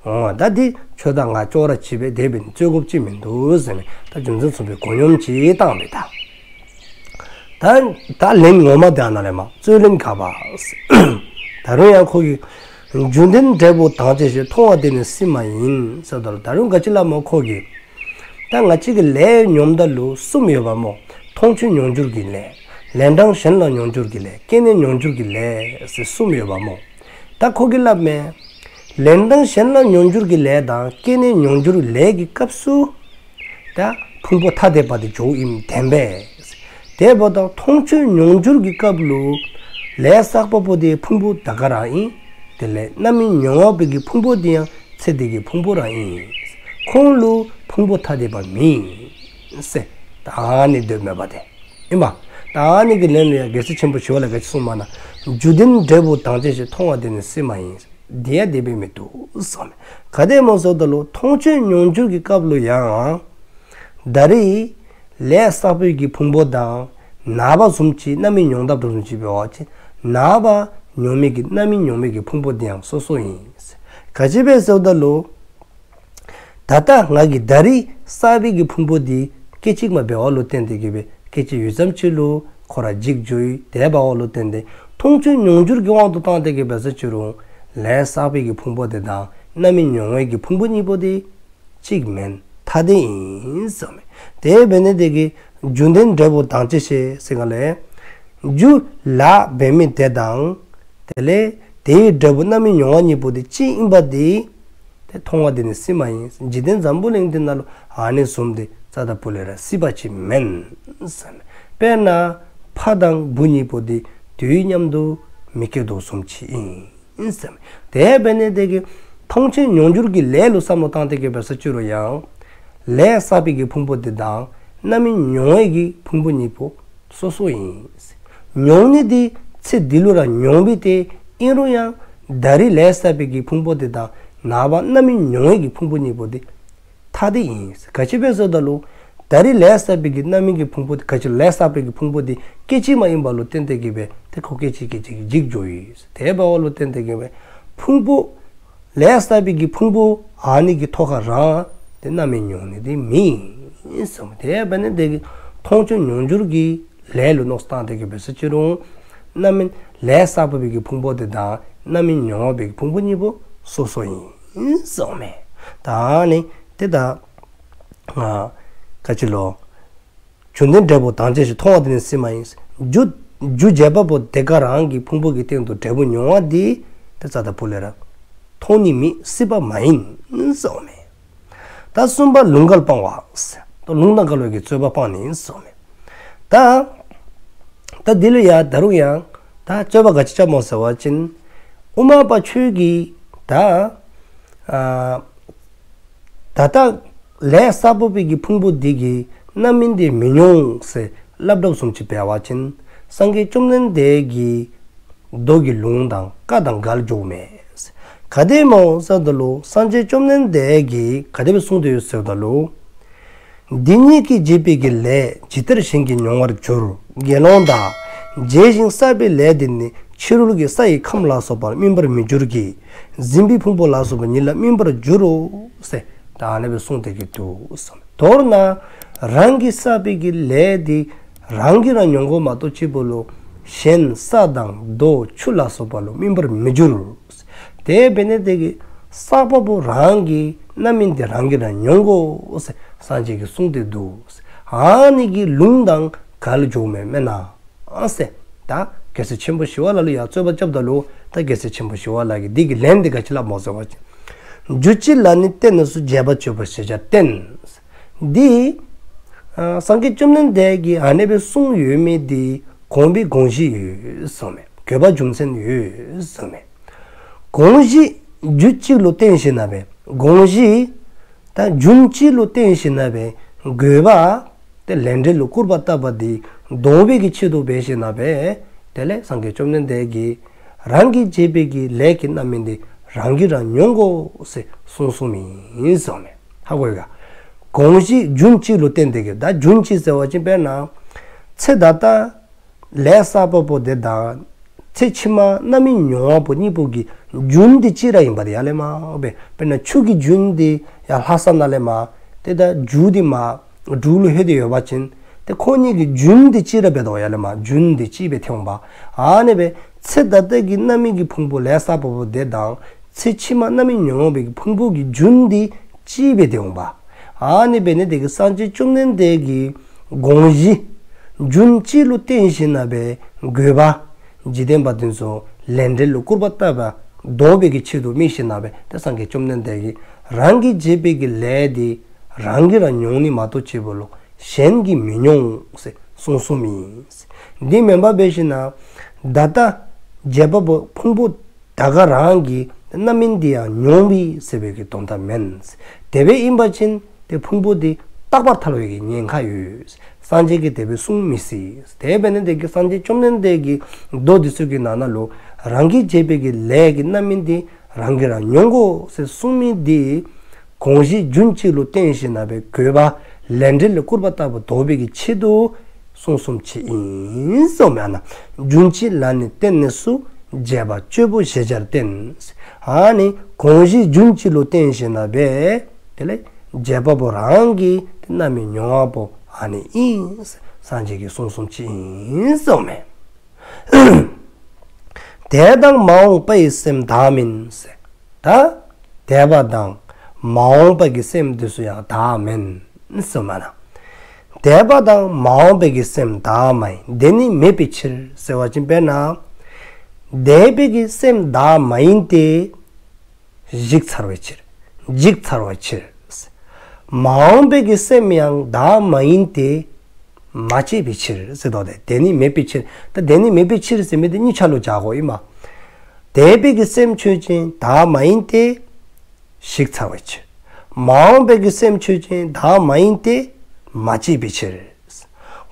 འོ་ད་དེ་ཁྱོད་དང་ང་ཅོག་ར་གཅིག་པས། དེ་འབད་ནི་རྩོད་དགོཔ་ཅིག་མིན་འདུག་ཟེར་ནི་ད་རྒྱུ་མཚན་མཚུངས་པའི་མགོ་སྙོམས་ཅིག་བཏང་པས། ད་ད་ད་ལན་ངོ་མ་དེ་ཨ་ནཱ་ལས་མར་རྩོད་ལན་ག་པ། ད་རུང་ཡང་ཁོ་གིས་རྒྱུ་ལྡན་འབྲས་བུ་དང་བཅས་ཤིང་། མཐོང་བ་དེ་ནི་སྲིད་མ་ཡིན་ཟེརཝ་ད་ལུ་ད་རུང་ག་ཅི་སླབ་སྨོ་ཁོ་གིས། ད་ང་བཅས་ཀྱིས་ལས་སྨྱོཝ་ད་ལུ་གསུམ་ཡོདཔ་སྨོ། མཐོང་ཆོས་མྱོང་འགྱུར་གྱི་ལས། ལན་གྲངས་གཞན་ལ་མྱོང་འགྱུར་གྱི་ལས། སྐྱེས་ནས་མྱོང་འགྱུར་གྱི་ལས་ཟེར་གསུམ་ཡོདཔ་སྨོ། ད་ཁོ་གིས་སླབ་མས། ལན་གྲངས་གཞན་ལ་མྱོང་འགྱུར་གྱི་ལས་དང་སྐྱེས་ནས་མྱོང་འགྱུར་ལས་ཀྱི་སྐབས་སུ་ད་ཕུང་པོ་ཐ་དད་པ་དེ་འཇོགཔ་ཨིནམ་བདེན་པས། དེ་འབདཝ་ད་མཐོང་ཆོས་མྱོང་འགྱུར་གྱི་སྐབས་ལུ་ལས་བསགས་པ་པོ་དེ་ཕུང་པོ་ད་ག་ར་ཨིན། དེ་ལས་རྣམ་སྨིན་མྱོང་བ་པོའི་གི་ཕུང་པོ་དེ་ཡང་ཚེ་འདི་གི་ཕུང་པོ་ར་ཨིན། ཁོང་ལུ་ཕུང་པོ་ཐ་དད་པ་མེད་ཟེར། ད་ཨ་ནི་འདོད་མེད་པ་དེ་ཨིན་པ། ད་ཨ་ནི་གི་ལན་ལུ་ཡང་རྒྱལ་སྲས་ཆེན་པོ་ཞི་བ་ལྷས་ག་ཅི་གསུངསམ་ན། རྒྱུ་ལྡན་འབྲས་བུ་དང་བཅས་ཤིང་། མཐོང་བ་དེ་ནི་སྲིད་མ་ཡིན། དེ་ཡང་དེ་སྦེ་མི་འདུག་གསུངསམ་མས། ག་དེ་སྨོ་ཟེརཝ་ད་ལུ་མཐོང་ཆོས་མྱོང་འགྱུར་གྱི་སྐབས་ལུ་ཡང་ད་རེས་ལས་བསགས་པའི་གི་ཕུང་པོ་དང་ནངས་པ་བཟུམ་ཅིག་རྣམ་སྨིན་མྱོང་ད་བཟུམ་ཅིག་འབད་བ་ཅིན་ནངས་པ་མྱོང་མི་གི་རྣམ་སྨིན་མྱོང་མི་གི་ཕུང་པོ་དེ་ཡང་སོ་སོ་ཨིན། ག་ཅི་སྦེ་ཟེརཝ་ད་ལུ་ད་ལྟ་ང་གིས་ད་རེས་བསགས་པའི་གི་ཕུང་པོ་དེ་སྐད་ཅིག་མ་འབདཝ་ལུ་བརྟེན་ཏེ་གི་སྦེ་སྐད་ཅིག་ཡུད་ཙམ་ཅིག་ལུ་ཁོ་ར་འཇིག་འགྱོཝ་ཨིན། དེ་འབདཝ་ལུ་བརྟེན་ཏེ་མཐོང་ཆོས་མྱོང་འགྱུར་གྱི་དབང་དུ་བཏང་སྟེ་གི་འབད་ས་ཅི་རུང་ལས་བསགས་པའི་གི་ཕུང་པོ་དེ་དང་རྣམ་སྨིན་མྱོང་བའི་གི་ཕུང་པོ་གཉིས་པོ་དེ་གཅིག་མེན་ཐ་དད་ཨིན་གསུངསམ་མས། དེ་འབད་ནི་དེ་གིས་རྒྱུ་ལྡན་འབྲས་བུ་དང་བཅས་ཤིང་ཟེར་ག་ལས་རྒྱུ་ལ་འབད་མི་དེ་དང་དེ་ལས་དེའི་འབྲས་བུ་རྣམ་སྨིན་མྱོང་བ་གཉིས་པོ་དེ་གཅིག་ཨིན་པ་དེ་དེ་མཐོང་བ་དེ་ནི་སྲིད་མ་ཡིན། འཇིག་རྟེན་འཛམ་བུ་གླིང་འདི་ནང་ལུ་ཨ་ནི་བཟུམ་དེ་རྩ་དང་པོ་ལས་ར་སྲིད་པ་ཅིག་མེན་གསུངསམ་མས། དཔེར་ན་ཕ་དང་བུ་གཉིས་པོ་དེ་དུས་མཉམ་དུ་མི་སྐྱེ་དོ་བཟུམ་ཅིག་ཨིན་གསུངསམ་མས། དེ་འབད་ནི་དེ་གིས་མཐོང་ཆོས་མྱོང་འགྱུར་གྱི་ལས་ལུ་བསམ་བློ་བཏང་སྟེ་གི་འབད་ས་ཅི་རུང་ཡང་ལས་བསགས་པའི་གི་ཕུང་པོ་དེ་དང་རྣམ་སྨིན་མྱོང་བའི་གི་ཕུང་པོ་གཉིས་པོ་སོ་སོ་ཨིན། མྱོང་ནི་དེ་ཚེ་འདི་ལུ་ར་མྱོངམ་ཨིན། དེ་ཨིན་རུང་ཡང་ད་རེས་ལས་བསགས་པའི་གི་ཕུང་པོ་དེ་དང་ནངས་པ་རྣམ་སྨིན་མྱོང་བའི་གི་ཕུང་པོ་གཉིས་པོ་དེ་ཐ་དད་ཨིན། ག་ཅི་སྦེ་ཟེརཝ་ད་ལུ་ད་རེས་ལས་བསགས་པའི་གི་རྣམ་སྨིན་གྱི་ཕུང་པོ་དེ་ག་ཅི་ལས་བསགས་པའི་གི་ཕུང་པོ་དེ་སྐད་ཅིག་མ་ཨིནམ་ལུ་བརྟེན་ཏེ་གི་སྦེ་དེ་ཁོ་སྐད་ཅིག་སྐད་ཅིག་འཇིག་འགྱོཝ་ཨིན། དེ་འབདཝ་ལུ་བརྟེན་ཏེ་གི་སྦེ་ཕུང་པོ་ལས་བསགས་པའི་གི་ཕུང་པོ་ཨ་ནི་གི་ཐོག་ཁར་ར་དེ་རྣམ་སྨིན་མྱོང་ནི་དེ་མེདཔ་ཨིན་གསུངསམ་མས། དེ་འབད་ནི་དེ་གིས་མཐོང་ཆོས་མྱོང་འགྱུར་གྱི་ལས་ལུ་མནོ་བསམ་བཏང་སྟེ་གི་འབད་ས་ཅི་རུང་རྣམ་སྨིན་ལས་བསགས་པའི་གི་ཕུང་པོ་དེ་དང་རྣམ་སྨིན་མྱོང་བ་པའི་གི་ཕུང་པོ་གཉིས་པོ་སོ་སོ་ཨིན་གསུངསམ་མས། ད་ཨ་ནི་དེ་ད་ཨ་ག་ཅི་ལོ། རྒྱུ་ལྡན་འབྲས་བུ་དང་བཅས་ཤིང་། མཐོང་བ་དེ་ནི་སྲིད་མ་ཡིན། རྒྱུ་རྒྱུ་བྱེད་པ་པོ་དེ་ག་རང་གི་ཕུང་པོ་གི་སྟེང་དུ་འབྲས་བུ་མྱོང་བ་དེ་དེ་རྩ་དང་པོ་ལས་ར་མཐོང་ནི་མེད། སྲིད་པ་མ་ཡིན་གསུངསམ་མས། ད་གསུམ་པ་ལུང་འགལ་སྤང་བ། ད་ལུང་དང་འགལ་བའི་གི་རྩོད་པ་སྤང་ནི་གསུངསམ་མས། ད་ད་འདི་ལུ་ཡང་ད་རུང་ཡང་ད་རྩོད་པ་ག་ཅི་རྐྱབ་སྨོ་ཟེར་བ་ཅིན་དབུ་མ་པ་ཁྱོད་ཀྱིས་ད་ཨ་ད་ལྟ་ལས་བསགས་པ་པོའི་གི་ཕུང་པོ་འདི་གིས་རྣམ་སྨིན་འདི་མི་མྱོང་ཟེར་སླབ་དོ་བཟུམ་ཅིག་འབད་བ་ཅིན་སངས་རྒྱས་བཅོམ་ལྡན་འདས་ཀྱི་མདོ་གི་ལུང་དང་བཀའ་དང་འགལ་འགྱོཝ་མས། ག་དེ་སྨོ་ཟེརཝ་ད་ལུ་སངས་རྒྱས་བཅོམ་ལྡན་འདས་ཀྱིས་ག་དེ་སྦེ་གསུངས་ཏེ་ཡོད་ཟེརཝ་ད་ལུ། འདི་ཉིད་ཀྱིས་བྱས་པའི་གི་ལས་ཇི་ལྟར་གཞན་གྱིས་མྱོང་བར་འགྱུར། དགེ་སློང་དག། བྱས་ཤིང་བསགས་པའི་ལས་དེ་ནི་ཕྱི་རོལ་གྱི་ས་ཡི་ཁམས་ལ་སོགས་པར་སྨིན་པར་མི་འགྱུར་གྱི། གཟིམ་པའི་ཕུང་པོ་ལ་སོགས་པ་ཉིད་ལ་སྨིན་པར་འགྱུར་རོ་ཟེར་ད་ཨ་ནི་སྦེ་གསུངས་ཏེ་གི་འདུག་གསུངསམ་མས། མདོར་ན་རང་གིས་བསགས་པའི་གི་ལས་དེ་རང་གིས་རང་མྱོང་དགོ་མ་གཏོགས་ཅིག་པོ་ལུ་གཞན་ས་དང་རྡོ་ཆུ་ལ་སོགས་པ་ལུ་སྨིན་པར་མི་འགྱུར། དེ་འབད་ནི་དེ་གིས་ བསགས་པ་པོ་རང་གི་རྣམ་སྨིན་དེ་རང་གིས་རང་མྱོང་དགོ་ཟེར་སངས་རྒྱས་ཀྱིས་གསུངས་ཏེ་འདུག། ཨ་ནི་གི་ལུང་དང་འགལ་འགྱོཝ་མེན་ན་ཟེར། ད་རྒྱལ་སྲས་ཆེན་པོ་ཞི་བ་ལྷ་ལུ་ཡང་རྩོད་པ་རྐྱབ་ད་ལུ་ད་རྒྱལ་སྲས་ཆེན་པོ་ཞི་བ་ལྷ་གིས་འདི་གི་ལན་འདི་ག་ཅི་སླབ་སྨོ་ཟེར་བ་ཅིན། རྒྱུད་གཅིག་ལ་ནི་བརྟེན་ནས་སུ། རྗེས་དཔག་དཔྱོད་པོ་ཞེས་བྱར་བསྟན། འདི་ཨ་སངས་རྒྱས་བཅོམ་ལྡན་འདས་ཀྱིས་ཨ་ནེ་སྦེ་གསུངས་ཡོད་མི་འདི་དགོངས་པའི་དགོངས་གཞི་ཡོད་གསུངས་མས། དགོས་པ་རྒྱུ་མཚན་ཡོད་གསུངས་མས། དགོངས་གཞི་རྒྱུད་གཅིག་ལུ་བརྟེན་ཞིནམ་ལས་དགོངས་གཞི་ད་རྒྱུན་གཅིག་ལུ་བརྟེན་ཞིནམ་ལས་དགོས་པ་དེ་ལས་འབྲས་ལུ་སྐུར་པ་བཏབ་པ་འདི་ལྡོག་པའི་གི་ཆེད་དུ་འབད་ཞིནམ་ལས་དེ་ལས་སངས་རྒྱས་བཅོམ་ལྡན་འདས་ཀྱིས་རང་གིས་བྱས་པའི་གི་ལས་ཀྱི་རྣམ་སྨིན་འདི་རང་གིས་རང་མྱོང་དགོ་ཟེར་གསུངས་གསུངསམ་ཨིན་གསུངས་མས། ཧ་གོ་ཡི་ག། དགོངས་གཞི་རྒྱུན་གཅིག་ལུ་བརྟེན་ཏེ་གི། ད་རྒྱུན་གཅིག་ཟེར་བ་ཅིན་དཔེར་ན་ཚེ་ད་ལྟ་ལས་བསགས་པ་པོ་དེ་དང་ཚེ་ཕྱི་མ་རྣམ་སྨིན་མྱོང་བ་པོ་གཉིས་པོ་གི་རྒྱུན་འདི་གཅིག་ར་ཨིན་པ་དེ་ཡར་ལས་མར་འབད། དཔེར་ན་ཆུ་གི་རྒྱུན་འདི་ཡར་ལྷ་ས་ནང་ལས་མར་དེ་ད་རྒྱུན་འདི་མར་འབྲུག་ལུ་ལྷོད་དེ་ཡོད་པ་ཅིན་དེ་ཁོང་གཉིས་ཀྱི་རྒྱུན་འདི་གཅིག་ར་འབད་དོ། ཡར་ལས་མར་རྒྱུན་འདི་གཅིག་སྦེ་འཐོན་འོང་པ། ཨ་ནེ་སྦེ་ཚེ་ད་ལྟ་གི་རྣམ་སྨིན་གྱི་ཕུང་པོ་ལས་བསགས་པ་པོ་དེ་དང་ཚེ་ཕྱི་མ་རྣམ་སྨིན་མྱོང་བའི་གི་ཕུང་པོ་གི་རྒྱུན་འདི་གཅིག་སྦེ་འཐོན་འོང་པ། ཨ་ནི་འབད་ནི་དེ་གིས་སངས་རྒྱས་བཅོམ་ལྡན་འདས་ཀྱིས་དགོངས་གཞི་རྒྱུན་གཅིག་ལུ་བརྟེན་ཞིནམ་ལས་དགོས་པ་འཇིག་རྟེན་པ་དེ་ཚུ་ལས་འབྲས་ལུ་སྐུར་པ་བཏབ་པ་ལྡོག་པའི་གི་ཆེད་དུ་དམིགས་ཞིནམ་ལས་དེ་སངས་རྒྱས་བཅོམ་ལྡན་འདས་ཀྱིས་རང་གིས་བྱས་པའི་གི་ལས་དེ་རང་གིས་རང་མྱོང་ནི་མ་གཏོགས་གཅིག་པོ་ལུ་གཞན་གྱིས་མི་མྱོང་ཟེར་གསུངས་གསུངསམ་ཨིན། འདི་མེན་པར་འབད་ཞིནམ་ལས་ད་ལྟ་བྱས་པ་པོ་ཕུང་པོ་ད་ག་རང་གི་རྣམ་སྨིན་འདི་ཡང་མྱོང་བའི་ཟེར་བའི་གི་དོན་དག་མེན། དེ་སྦེ་ཨིན་པ་ཅིན་དེ་ཕུང་པོ་འདི་རྟག་པར་ཐལ་བའི་གི་ཉེན་ཁ་ཡོད། སངས་རྒྱས་ཀྱིས་དེ་སྦེ་གསུང་མི་སྲིད། དེ་འབད་ནི་དེ་གིས་སངས་རྒྱས་བཅོམ་ལྡན་འདས་ཀྱིས་མདོ་འདི་ཚུ་གི་ནང་ན་ལུ་རང་གིས་བྱས་པའི་གི་ལས་ཀྱི་རྣམ་སྨིན་འདི་རང་གིས་རང་མྱོང་དགོ་ཟེར་གསུངས་མི་འདི་དགོངས་གཞི་རྒྱུན་གཅིག་ལུ་བརྟེན་ཞིནམ་ལས་དགོས་པ་ལས་འབྲས་ལུ་སྐུར་པ་བཏབ་པ་ལྡོག་པའི་གི་ཆེད་དུ་གསུངས་གསུངསམ་ཅིག་ཨིན་གསུངས་མས། ཨ་ནཱ་རྒྱུན་གཅིག་ལ་ནི་བརྟེན་ནས་སུ། རྗེས་དཔག་དཔྱོད་པོ་ཞེས་བྱར་བསྟན། ཨ་ནི་དགོངས་གཞི་རྒྱུན་གཅིག་ལུ་བརྟེན་ཞིནམ་ལས་དེ་ལས་བྱས་པ་པོ་རང་གི་དེ་རྣམ་སྨིན་མྱོང་བ་པོ་ཨ་ནི་ཨིན་ཟེར་སངས་རྒྱས་ཀྱིས་གསུངས་གསུངསམ་ཅིག་ཨིན་གསུངས་མས། འདས་དང་མ་འོངས་པ་ཡི་སེམས་བདག་མིན་ཟེར། ད་འདས་པ་དང་མ་འོངས་པ་གི་སེམས་འདི་ཚུ་ཡང་བདག་མེན་གསུངས་མས་ན། འདས་པ་དང་མ་འོངས་པའི་གི་སེམས་བདག་མ་ཡིན། དེ་ནི་མེད་པའི་ཕྱིར་ཟེར་བ་ཅིན་དཔེར་ན་འདས་པའི་གི་སེམས་བདག་མ་ཡིན་ཏེ། ཞིག་ཚར་བའི་ཕྱིར། འཇིག་ཚར་བའི་ཕྱིར། མ་འོངས་པའི་གི་སེམས་ཡང་བདག་མ་ཡིན་ཏེ། མ་སྐྱེས་པའི་ཕྱིར་ཟེར་དོ། དེ་དེ་ནི་མེད་པའི་ཕྱིར། ད་དེ་ནི་མེད་པའི་ཕྱིར་ཟེར་མི་དེ་གཉིས་ཆ་ལུ་བཞག་དགོ་ཨིན་མས། འདས་པའི་གི་སེམས་ཆོས་ཅན་བདག་མ་ཡིན་ཏེ། ཞིག་ཚར་བའི་ཕྱིར། མ་འོངས་པའི་གི་སེམས་ཆོས་ཅན་བདག་མ་ཡིན་ཏེ། མ་སྐྱེས་པའི་ཕྱིར།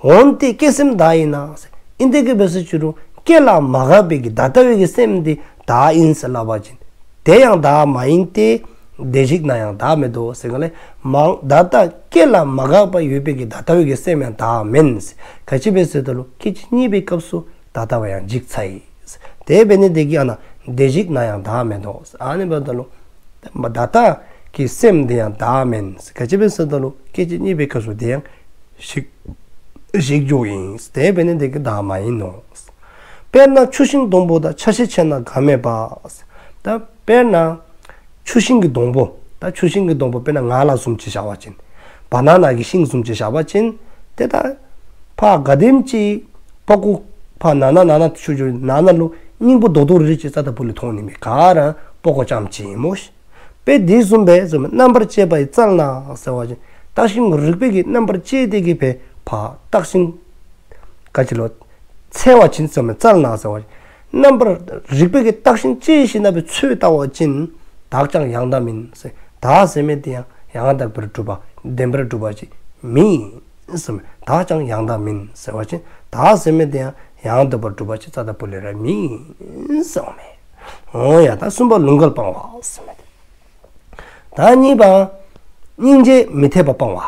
འོན་ཏེ་སྐྱེས་སེམས་བདག་ཡིན་ན། ཨིན་ཏེ་གི་འབད་ཟེར་ཅི་རུང་སྐྱེ་ལ་མ་འགགས་པའི་གི་ད་ལྟ་བའི་གི་སེམས་འདི་བདག་ཡིན་ཟེར་སླབ་པ་ཅིན། དེ་ཡང་བདག་མ་ཡིན་ཏེ། དེ་ཞིག་ན་ཡང་བདག་མེད་དོ་ཟེར་ག་ལས། མ་ད་ལྟ་སྐྱེ་ལ་མ་འགགས་པ་ཡོད་པའི་གི་ད་ལྟ་བའི་གི་སེམས་ཡང་བདག་མེན། ག་ཅི་འབད་ཟེར་ད་ལུ་སྐད་ཅིག་གཉིས་པའི་སྐབས་སུ་ད་ལྟ་བ་ཡང་འཇིག་ཚར་ཡི། དེ་འབད་ནི་དེ་གིས་ཨ་ནཱ་དེ་ཞིག་ན་ཡང་བདག་མེད་དོ། ཨ་ནི་འབདཝ་ད་ལུ་ད་ལྟ་གི་སེམས་དེ་ཡང་བདག་མེན། ག་ཅི་འབད་ཟེར་ད་ལུ་སྐད་ཅིག་གཉིས་པའི་སྐབས་སུ་དེ་ཡང་ཞིག་ཞིག་འགྱོཝ་ཨིན། དེ་འབད་ནི་དེ་གིས་བདག་མ་ཡིན་ནོ། དཔེར་ན་ཆུ་ཤིང་སྡོང་པོ་དག། ཆ་ཤས་ཆེ་ན་འགའ་མེད་པ། ད་དཔེར་ན་ཆུ་ཤིང་གི་སྡོང་པོ། ད་ཆུ་ཤིང་གི་སྡོང་པོ་དཔེར་ན་ང་ལ་བཟུམ་ཅིག་བཞག་པ་ཅིན། བ་ན་ན་གི་ཤིང་བཟུམ་ཅིག་བཞག་པ་ཅིན། དེ་ད་ཕར་ག་དེམ་ཅིག་པགས་ཀོ་ཕར་ན་ན་ན་ན་ཆུ་ཆུ་ན་ན་ལུ་སྙིང་པོ་རྡོག་རྡོག་རིལ་རི་ཅིག་རྩ་དང་ཕུ་ལས་མཐོང་ནི་མེད། ག་ར་པགས་ཀོ་རྐྱངམ་ཅིག་ཨིན་མོ་ཤིག། དཔེ་འདི་བཟུམ་སྦེ་བཟུམ་རྣམ་པར་དཔྱད་པ་ཡིས་བཙལ་ན་ཟེར་བ་ཅིན། བརྟགས་ཤིང་རིགས་པའི་གི་རྣམ་པར་དཔྱད་དེ་གི་སྦེ་ཕར་བརྟགས་ཤིང་ག་ཅི་ལོ། འཚོལ་བ་ཅིན་ཟེར་མི་བཙལ་ན་ཟེར་བ་ཅིན། རྣམ་པར་རིགས་པའི་གི་བརྟགས་ཤིང་དཔྱད་ཞིནམ་ལས་འཚོལ་བལྟ་བ་ཅིན། བདག་ཀྱང་ཡང་དག་མིན་ཟེར། བདག་ཟེར་མི་དེ་ཡང་ཡང་དག་པར་གྲུབ་པ་བདེན་པར་གྲུབ་པ་ཅིག་མེན་ཟེར་མས། བདག་ཀྱང་ཡང་དག་མིན་ཟེར་བ་ཅིན། བདག་ཟེར་མི་དེ་ཡང་ཡང་དག་པར་གྲུབ་པ་ཅིག་རྩ་དང་ཕུ་ལས་ར་མེན་ཟེར་མས། འོ་ཡ། ད་གསུམ་པ་ལུང་འགལ་སྤང་བ་ཟེར་མས། ད་གཉིས་པ་སྙིང་རྗེ་མི་འཐད་པ་སྤང་བ།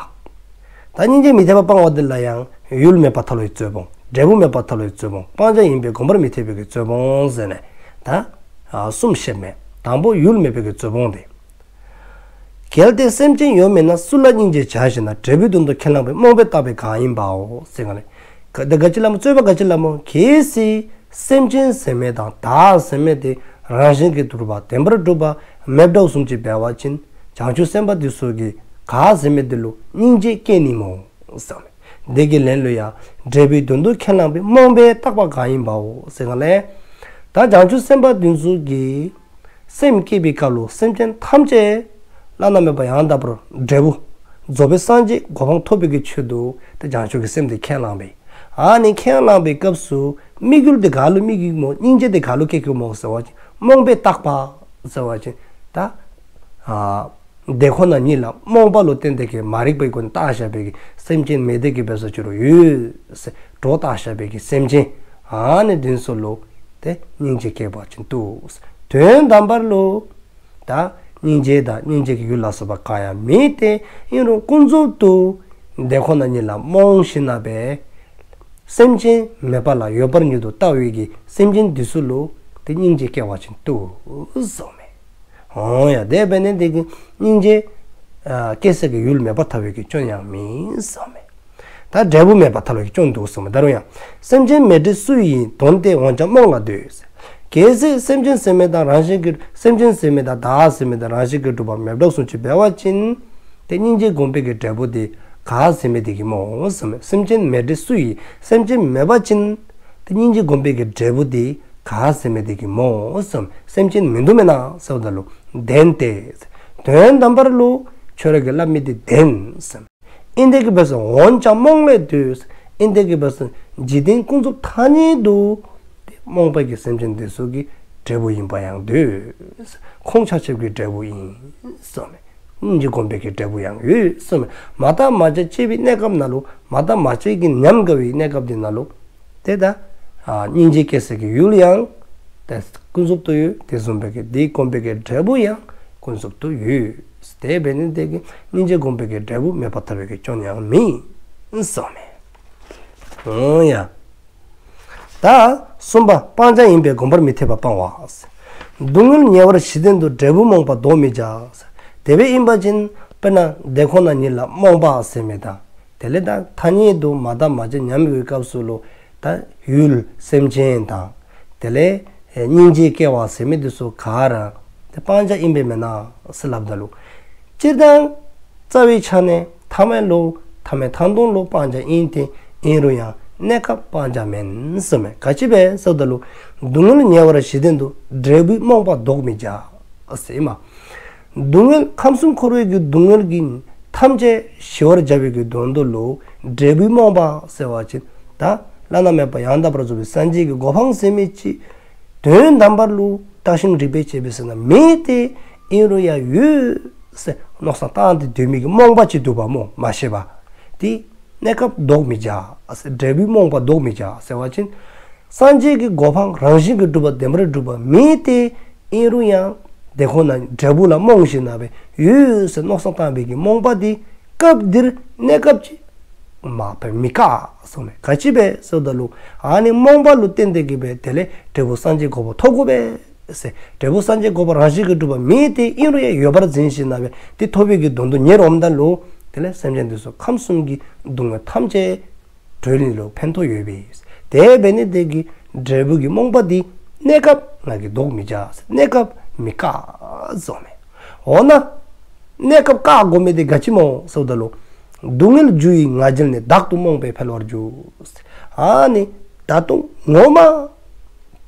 ད་སྙིང་རྗེ་མི་འཐད་པ་སྤང་བ་འདི་ལ་ཡང་ཡུལ་མེད་པར་ཐལ་བའི་རྩོད་སྤོང་། འབྲས་བུ་མེད་པར་ཐལ་བའི་རྩོད་སྤོང་། སྤང་བྱ་ཡིན་པས་གོམས་པར་མི་འཐད་པའི་གི་རྩོད་སྤོང་ཟེར་ནས་ད་ཨ་གསུམ་བཤད་མས། དང་པོ་ཡུལ་མེད་པའི་གི་རྩོད་སྤོང་དེ། གལ་ཏེ་སེམས་ཅན་ཡོད་མིན་ན། སུ་ལ་སྙིང་རྗེ་བྱ་ཞེ་ན། འབྲས་བུའི་དོན་དུ་ཁས་བླངས་པའི། རྨོངས་པས་བརྟགས་པའི་གང་ཡིན་པའོ་ཟེར་ག་ལས། ག་ད་ག་ཅི་སླབ་མོ། རྩོད་པ་ག་ཅི་སླབ་མོ། གལ་སྲིད་སེམས་ཅན་ཟེར་མི་དང་བདག་ཟེར་མི་དེ་རང་བཞིན་གྱིས་གྲུབ་པ་བདེན་པར་གྲུབ་པ་ མེདཔ་བཟུམ་ཅིག་འབད་བ་ཅིན་བྱང་ཆུབ་སེམས་དཔའ་འདི་ཚུ་གིས་ག་ཟེར་མི་འདི་ལུ་སྙིང་རྗེ་སྐྱེ་ནི་སྨོ་ཟེར་མས། དེ་གི་ལན་ལུ་ཡང་འབྲས་བུའི་དོན་དུ་ཁས་བླངས་པའི་རྨོངས་པས་བཏགས་པ་གང་ཡིན་པའོ་ཟེར་ག་ལས། ད་བྱང་ཆུབ་སེམས་དཔའ་འདི་ཚུ་གིས་སེམས་བསྐྱེད་པའི་སྐབས་ལུ་སེམས་ཅན་ཐམས་ཅད་བླ་ན་མེད་པ་ཡང་དག་པར་འབྲས་བུ་རྫོགས་པའི་སངས་རྒྱས་གོ་འཕང་ཐོབ་པའི་གི་ཆེད་དུ་ཏེ་བྱང་ཆུབ་ཀྱི་སེམས་དེ་ཁས་བླངས་པས། ཨ་ནི་ཁས་བླངས་པའི་སྐབས་སུ་དམིགས་ཡུལ་དེ་ག་ལུ་དམིགས་ཀྱི་སྨོ། སྙིང་རྗེ་དེ་ག་ལུ་སྐྱེ་གི་སྨོ་ཟེར་བ་ཅིན་རྨོངས་པས་བཏགས་པ་ཟེར་བ་ཅིན་ད་ཨ་དེ་ཁོ་ན་ཉིད་ལ་རྨོངས་པ་ལུ་བརྟེན་ཏེ་གི་མ་རིག་པའི་སྒོ་ནས་བཏགས་བཞག་པའི་གི་སེམས་ཅན་མེད་དེ་གི་འབད་སོ་ཅི་རུང་ཡོད་ཟེར་སྒྲོ་བཏགས་བཞག་པའི་གི་སེམས་ཅན། ཨ་ནི་འདི་ཚུ་ལུ་ཏེ་སྙིང་རྗེ་སྐྱེ་བ་ཅིན་ཏེ། དོན་དམ་པར་ལུ་ད་སྙིང་རྗེ་དང་སྙིང་རྗེ་གི་ཡུལ་ལ་སོགས་པ་གང་ཡང་མེད་དེ། ཨིན་རུང་ཀུན་རྫོབ་ཏུ་དེ་ཁོ་ན་ཉིད་ལ་རྨོངས་ཤིང་ན་སྦེ་སེམས་ཅན་མེད་པ་ལ་ཡོད་པར་ཉིད་དུ་ལྟ་བའི་གི་སེམས་ཅན་འདི་ཚུ་ལུ་ཏེ་སྙིང་རྗེ་སྐྱེ་བ་ཅིན་ཏེ་གསུངསམ་མས། འོང་ཡ། དེ་འབད་ནི་དེ་གིས་སྙིང་རྗེ་ཨ་སྐྱེ་སའི་གི་ཡུལ་མེད་པར་ཐལ་བའི་གི་སྐྱོན་ཡང་མེད་གསུངསམ་མས། ད་འབྲས་བུ་མེད་པར་ཐལ་བའི་གི་སྐྱོན་འདུག་གསུངསམ་མས། ད་རུང་ཡང་སེམས་ཅན་མེད་འབྲས་སུ་ཡིས་དོན་དེ་འོན་ཀྱང་རྨོངས་ལ་འདོད། གལ་སྲིད་སེམས་ཅན་ཟེར་མི་དང་རང་བཞིན་གྱིས་སེམས་ཅན་ཟེར་མི་དང་བདག་ཟེར་མི་དང་རང་བཞིན་གྱིས་གྲུབ་པ་མེདཔ་བཟུམ་ཅིག་འབད་བ་ཅིན་ཏེ་སྙིང་རྗེ་བསྒོམས་པའི་གི་འབྲས་བུ་དེ་ག་ཟེར་མི་དེ་གི་སྨོ་གསུངསམ་མས། སེམས་ཅན་མེད་འབྲས་སུ་ཡིས། སེམས་ཅན་མེད་པ་ཅིན་ཏེ་སྙིང་རྗེ་བསྒོམས་པའི་གི་འབྲས་བུ་དེ་ག་ཟེར་མི་དེ་གི་སྨོ་གསུངསམ་མས། སེམས་ཅན་མིན་འདུག་མེན་ན་ཟེརཝ་ད་ལུ་བདེན་ཏེ། དོན་དམ་པར་ལུ་ཁྱོད་ར་གིས་སླབ་མི་དེ་བདེན་གསུངསམ་མས། ཨིན་དེ་གིས་འབད་སོ་འོན་ཀྱང་རྨོངས་ལས་འདོད། ཨིན་དེ་གིས་འབད་སོ་འཇིག་རྟེན་ཀུན་རྫོབ་ཐ་སྙད་དུ་ཏེ་རྨོངས་པའི་གི་སེམས་ཅན་དེ་ཚུ་གི་འབྲས་བུ་ཡིན་པ་ཡང་འདོད། ཁོང་ཆ་ཁྱབ་ཀྱི་འབྲས་བུ་ཡིན་གསུངསམ་མས། སྙིང་རྗེ་བསྒོམས་པའི་གི་འབྲས་བུ་ཡང་ཡོད་གསུངསམ་མས། མ་བརྟགས་མ་དཔྱད་དཔྱད་པའི་གནས་སྐབས་ནང་ལུ་མ་བརྟགས་མ་དཔྱད་ཀྱི་ཉམས་དགའ་བའི་གནས་སྐབས་དེ་ནང་ལུ་ཏེ་ད་ཨ་སྙིང་རྗེ་སྐྱེ་སའི་གི་ཡུལ་ཡང་ཏེ་ཀུན་རྫོབ་ཏུ་ཡོད། དེ་བཟུམ་སྦེ་གི་དེ་བསྒོམས་པའི་གི་འབྲས་བུ་ཡང་ཀུན་རྫོབ་ཏུ་ཡོད། དེ་འབད་ནི་དེ་གིས་སྙིང་རྗེ་བསྒོམས་པའི་གི་འབྲས་བུ་མེད་པར་ཐལ་བའི་གི་སྐྱོན་ཡང་མེད་གསུངསམ་མས། འོང་ཡ། ད་གསུམ་པ། སྤང་བྱ་ཡིན་པས་བསྒོམ་པར་མི་འཐད་པ་སྤང་བ། སྡུག་བསྔལ་ཉེ་བར་ཞི་བདེ་འདོད། འབྲས་བུ་རྨོངས་པ་ལྡོག་མི་བྱ། དེ་སྦེ་ཨིན་པ་ཅིན་དཔེར་ན་དེ་ཁོ་ན་ཉིད་ལ་རྨོངས་པ་ཟེར་མི་དང་དེ་ལས་ད་ཐ་སྙད་དུ་མ་བརྟགས་མ་དཔྱད་ཉམས་ཀྱི་སྐབས་སུ་ལུ་ད་ཡུལ་སེམས་ཅན་དང་དེ་ལས་སྙིང་རྗེ་སྐྱེ་བ་ཟེར་མི་དེ་ཚུ་ག་ར་ཏེ་སྤང་བྱ་ཨིན་པས་མེན་ན་ཟེར་སླབ་ད་ལུ། སྤྱིར་བཏང་རྩ་བའི་ཆ་ནས་ཐ་མལ་ལུ་ཐ་མལ་ཐང་སྟོང་ལུ་སྤང་བྱ་ཨིན་ཏེ། ཨིན་རུང་ཡང་གནས་སྐབས་སྤང་བྱ་མེན་གསུངསམ་མས། ག་ཅི་སྦེ་ཟེརཝ་ད་ལུ་སྡུག་བསྔལ་ཉེ་བར་ཞི་བདེ་འདོད། འབྲས་བུ་རྨོངས་པ་ལྡོག་མི་བྱ་ཟེར་ཨིན་མས། སྡུག་བསྔལ་ཁམས་གསུམ་འཁོར་བའི་གི་སྡུག་བསྔལ་གྱིས་ཐམས་ཅད་ཞི་བར་བྱ་བའི་གི་དོན་དུ་ལུ་འབྲས་བུ་རྨོངས་པ་ཟེར་བ་ཅིན་ད་བླ་ན་མེད་པ་ཡང་དག་པར་རྫོགས་པའི་སངས་རྒྱས་ཀྱི་གོ་འཕང་ཟེར་མི་ཅིག་དོན་དམ་པར་ལུ་བརྟགས་ཤིང་རིགས་པས་དཔྱད་པའི་ས་ན་མེད་དེ། ཨིན་རུང་ཡང་ཡོད་ཟེར་མནོ་བསམ་བཏང་སྟེ་སྡོད་མི་གི་རྨོངས་པ་ཅིག་འདུག་པ་སྨོ། མ་ཤེས་པ་དེ་གནས་སྐབས་ལྡོག་མི་བྱ། འབྲས་བུ་རྨོངས་པ་ལྡོག་མི་བྱ་ཟེར་བ་ཅིན་སངས་རྒྱས་ཀྱི་གོ་འཕང་རང་བཞིན་གྱིས་གྲུབ་པ་བདེན་པར་གྲུབ་པ་མེད་དེ། ཨིན་རུང་ཡང་དེ་ཁོ་ན་འབྲས་བུ་ལ་རྨོངས་ཤིང་ན་སྦེ་ཡོད་ཟེར་མནོ་བསམ་བཏང་བའི་གི་རྨོངས་པ་དེ་སྐབས་འདིར་གནས་སྐབས་ཅིག་མ་པ་མི་བཀག་གསུངསམ་མས། ག་ཅི་སྦེ་ཟེརཝ་ད་ལུ་ཨ་ནི་རྨོངས་པ་ལུ་བརྟེན་ཏེ་གི་སྦེ་དེ་ལས་འབྲས་བུ་སངས་རྒྱས་གོ་འཕང་ཐོབ་དགོ་པས་ཟེར། འབྲས་བུ་སངས་རྒྱས་གོ་འཕང་རང་བཞིན་གྱིས་གྲུབ་པ་མེད་དེ། ཨིན་རུང་ཡང་ཡོད་པར་འཛིན་ཞིང་ན་སྦེ་དེ་ཐོབ་པའི་གི་དོན་དུ་གཉེར་འོངམ་ད་ལུ་དེ་ལས་སེམས་ཅན་དེ་ཚུ་ཁམས་གསུམ་གྱི་སྡུག་བསྔལ་ཐམས་ཅད་གྲོལ་ནི་ལུ་ཕན་ཐོགས་ཡོད་པས། དེ་འབད་ནི་དེ་གིས་འབྲས་བུ་གི་རྨོངས་པ་དེ་གནས་སྐབས་ང་གིས་ལྡོག་མི་བྱ། གནས་སྐབས་མི་བཀག་གསུངསམ་མས། འོ་ན་གནས་སྐབས་བཀག་དགོ་མི་དེ་ག་ཅི་སྨོ་ཟེརཝ་ད་ལུ་སྡུག་བསྔལ་རྒྱུ་ཡི་ང་རྒྱལ་ནི། བདག་ཏུ་རྨོངས་པས་འཕེལ་བར་འགྱུར། ཨ་ནི་ད་ལྟོ་ངོ་མ་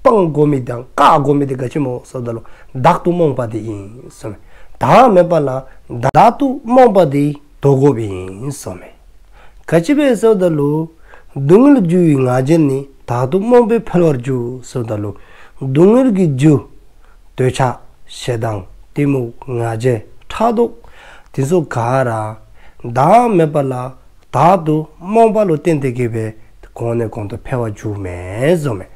སྤང་དགོ་མི་དང་བཀག་དགོ་མི་དེ་ག་ཅི་སྨོ་ཟེརཝ་ད་ལུ་བདག་ཏུ་རྨོངས་པ་དེ་ཨིན་གསུངསམ་མས། བདག་མེད་པ་ལ་བདག་ཏུ་རྨོངས་པ་དེ་ལྡོག་དགོཔ་ཨིན་གསུངསམ་མས། ག་ཅི་སྦེ་ཟེརཝ་ད་ལུ་སྡུག་བསྔལ་རྒྱུ་ཡི་ང་རྒྱལ་ནི། བདག་ཏུ་རྨོངས་པས་འཕེལ་བར་འགྱུར་ཟེརཝ་ད་ལུ་སྡུག་བསྔལ་གྱི་རྒྱུ་འདོད་ཆགས་ཞེ་སྡང་གཏི་མུག་ང་རྒྱལ་ཕྲག་དོག་དེ་ཚུ་ག་ར་བདག་མེད་པ་ལ་བདག་ཏུ་རྨོངས་པ་ལུ་བརྟེན་ཏེ་གི་སྦེ་གོང་ནས་གོང་དུ་འཕེལ་བར་འགྱུརཝ་མས་གསུངསམ་མས།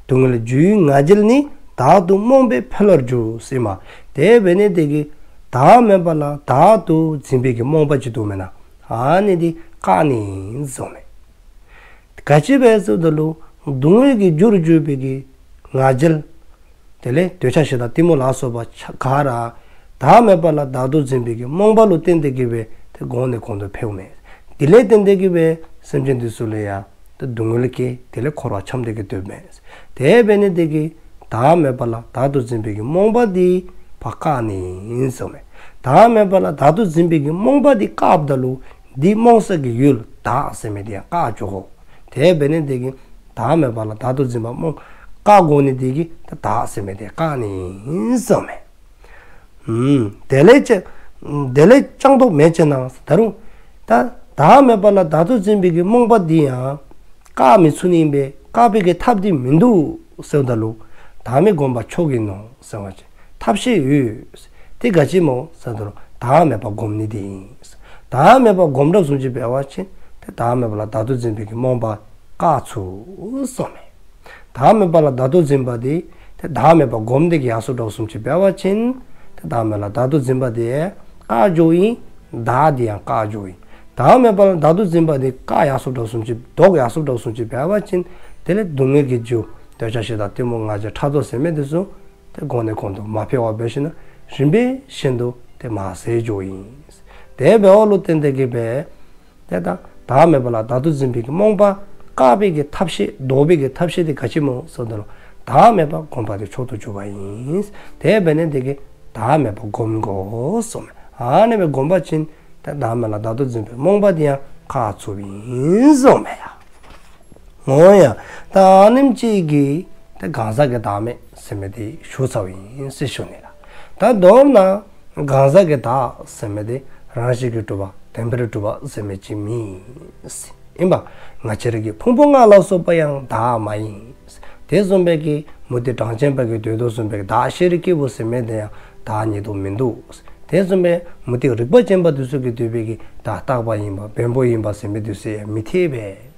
སྡུག་བསྔལ་རྒྱུ་ཡི་ང་རྒྱལ་ནི། བདག་ཏུ་རྨོངས་པས་འཕེལ་བར་འགྱུར་ཟེར་མས། དེ་འབད་ནི་དེ་གིས་བདག་མེད་པ་ལ་བདག་ཏུ་འཛིན་པའི་གི་རྨོངས་པ་ཅིག་འདུག་མེན་ན། ཨ་ནི་དེ་བཀག་ནི་ཨིན་གསུངསམ་མས། ག་ཅི་སྦེ་ཟེརཝ་ད་ལུ་སྡུག་བསྔལ་གྱི་རྒྱུར་གྱུར་པའི་གི་ང་རྒྱལ་དེ་ལས་འདོད་ཆགས་ཞེ་སྡང་གཏི་མུག་ལ་སོགས་པ་ཆ་ག་ར་བདག་མེད་པ་ལ་བདག་ཏུ་འཛིན་པའི་གི་རྨོངས་པ་ལུ་བརྟེན་ཏེ་གི་སྦེ་དེ་གོང་ནས་གོང་དུ་འཕེལཝ་མས། དེ་ལས་བརྟེན་ཏེ་གི་སྦེ་སེམས་ཅན་དེ་ཚུ་ལུ་ཡང་དེ་སྡུག་བསྔལ་སྐྱེ། དེ་ལས་འཁོར་བ་འཁྱམས་ཏེ་གི་སྡོདཔ་མས། དེ་འབད་ནི་དེ་གིས་བདག་མེད་པ་ལ་བདག་ཏུ་འཛིན་པའི་གི་རྨོངས་པ་དེ་ པ་བཀག་ནི་ཨིན་ཟེརཝ་མས། བདག་མེད་པ་ལ་བདག་ཏུ་འཛིན་པའི་གི་རྨོངས་པ་འདི་བཀགཔ་ད་ལུ་འདི་རྨོངས་ས་གི་ཡུལ་བདག་ཟེར་མི་འདི་ཡང་བཀག་འགྱོ་དགོ། དེ་འབད་ནི་དེ་གིས་བདག་མེད་པ་ལ་བདག་ཏུ་འཛིན་པ་རྨོངས་བཀག་དགོ་ནི་དེ་གིས་ད་བདག་ཟེར་མི་འདི་བཀག་ནི་ཨིན་ཟེརཝ་མས། ཨུམ། དེ་ལས་ཅི། དེ་ལས་ཅང་ལྡོག་མེད་ཅེ་ན། ད་རུང་། ད་བདག་མེད་པ་ལ་བདག་ཏུ་འཛིན་པའི་གི་རྨོངས་པ་འདི་ཡང་བཀག་མི་ཚུགས་ནི་ཨིན་པས། བཀག་པའི་གི་ཐབས་འདི་མིན་འདུག་ཟེརཝ་ད་ལུ། བདག་མེད་བསྒོམ་པ་མཆོག་ཡིན་ནོ་ཟེར་བ་ཅིན་ཐབས་ཤེས་ཡོད། དེ་ག་ཅི་སྨོ་ཟེརཝ་ད་ལུ་བདག་མེད་པ་བསྒོམ་ནི་དེ་ཨིན། བདག་མེད་པ་བསྒོམ་དྲགས་བཟུམ་ཅིག་འབད་བ་ཅིན་ཏེ་བདག་མེད་པ་ལ་བདག་ཏུ་འཛིན་པའི་གི་རྨོངས་པ་བཀག་ཚུགས་ཟེརཝ་མས། བདག་མེད་པ་ལ་བདག་ཏུ་འཛིན་པ་དེ་ཏེ་བདག་མེད་པ་བསྒོམ་སྟེ་གི་ཡར་སོ་དྲགས་བཟུམ་ཅིག་འབད་བ་ཅིན་ཏེ་བདག་མེད་ལ་བདག་ཏུ་འཛིན་པ་དེ་བཀག་འགྱོཝ་ཨིན། བདག་དེ་ཡང་བཀག་འགྱོཝ་ཨིན། བདག་མེད་པ་ལ་བདག་ཏུ་འཛིན་པ་དེ་བཀག་ཡར་སོ་དྲགས་བཟུམ་ཅིག་ལྡོག་ཡར་སོ་དྲགས་བཟུམ་ཅིག་འབད་བ་ཅིན་དེ་ལས་སྡུག་བསྔལ་གྱི་རྒྱུ་འདོད་ཆགས་ཞེ་སྡང་གཏི་མུག་ང་རྒྱལ་ཕྲག་དོག་ཟེར་མི་དེ་ཚུ་ཏེ་གོང་ནས་གོང་དུ་མ་འཕེལ་བར་འབད་ཞིནམ་ལས་རིམ་པ་བཞིན་དུ་ཏེ་མར་ཟད་འགྱོཝ་ཨིན། དེ་འབདཝ་ལུ་བརྟེན་ཏེ་གི་འབད། ཏེ་ད་བདག་མེད་པ་ལ་བདག་ཏུ་འཛིན་པའི་གི་རྨོངས་པ་བཀག་པའི་གི་ཐབས་ཤེས་ལྡོག་པའི་གི་ཐབས་ཤེས་དེ་ག་ཅི་སྨོ་ཟེརཝ་ད་ལུ་བདག་མེད་པ་བསྒོམ་པ་དེ་མཆོག་ཏུ་གྱུར་པ་ཨིན། དེ་འབད་ནི་དེ་གིས་བདག་མེད་པ་བསྒོམ་དགོ་ཟེརཝ་མས། ཨ་ནི་སྦེ་བསྒོམ་པ་ཅིན་ཏེ་བདག་མེད་ལ་བདག་ཏུ་འཛིན་པའི་རྨོངས་པ་དེ་ཡང་བཀག་ཚུགསཔ་ཨིན་ཟེརཝ་མས་ཡ། འོ་ཡ། ད་ཨ་ནེམ་ཅིག་གིས་ཏེ་གང་ཟག་གི་བདག་མེད་ཟེར་མི་དེ་ཞུ་ཚརཝ་ཨིན་ཟེར་ཞུ་ནི་ལགས། ད་མདོར་ན་གང་ཟག་གི་བདག་ཟེར་མི་དེ་རང་བཞིན་གྱིས་གྲུབ་པ་བདེན་པར་གྲུབ་པ་ཟེར་མི་ཅིག་མེན་ཨིན་པས། ང་བཅས་ར་གི་ཕུང་པོ་ལྔ་ལ་སོགས་པ་ཡང་བདག་མ་ཡིན། དེ་བཟུམ་སྦེ་གི་མུ་སྟེགས་གྲངས་ཅན་པ་གིས་འདོད་དོ་བཟུམ་སྦེ་བདག་ཤེས་རིག་སྐྱེས་བུ་ཟེར་མི་དེ་ཡང་བདག་ཉིད་དུ་མིན་འདུག། དེ་བཟུམ་སྦེ་མུ་སྟེགས་རིག་པ་ཅན་པ་དེ་ཚུ་གིས་འདོད་པའི་གི་བདག་རྟག་པ་ཡིན་པ་བེམ་པོ་ཡིན་པ་ཟེར་མི་དེ་ཚུ་ཡང་མི་འཐད་པས།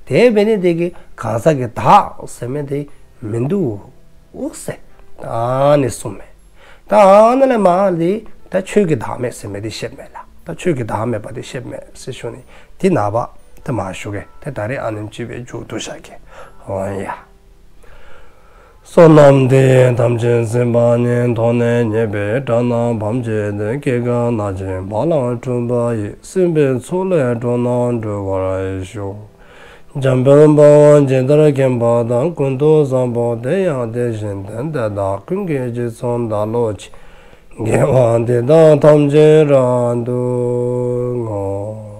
དེ་འབད་ནི་དེ་གིས་གང་ཟག་གི་བདག་ཟེར་མི་དེ་མིན་འདུག་ཟེར། ཨ་ནི་གསུངསམ་མས། ད་ཨ་ནཱ་ལས་མར་དེ་ད་ཆོས་ཀྱི་བདག་མེད་ཟེར་མི་དེ་བཤདཔ་མས་ལགས། ད་ཆོས་ཀྱི་བདག་མེད་པ་དེ་བཤདཔ་མས་ཟེར་ཞུ་ནི། དེ་ནངས་པ་ད་མ་ཞུ་གེ། ད་ད་རིས་ཨ་ནེམ་ཅིག་སྦེ་མཇུག་བསྡུ་བཞག་གེ། འོང་ཡ། བསོད་ནམས་འདི་ཡིས་ཐམས་ཅད་གཟིགས་པ་ཉིད། ཐོབ་ནས་ཉེས་པའི་དགྲ་རྣམས་ཕམ་བྱས་ཏེ། སྐྱེ་རྒ་ན་འཆིའི་རྦ་རླབས་འཁྲུགས་པ་ཡི། སྲིད་པའི་མཚོ་ལས་འགྲོ་རྣམས་སྒྲོལ་བར་ཤོག། འཇམ་དཔལ་དཔའ་བོས་ཇི་ལྟར་མཁྱེན་པ་དང་། ཀུན་ཏུ་བཟང་པོ་དེ་ཡང་དེ་བཞིན་ཏེ། དེ་དག་ཀུན་གྱི་རྗེས་སུ་བདག་སློབ་ཅིང་། དགེ་བ་འདི་དག་ཐམས་ཅད་རབ་ཏུ་བསྔོ།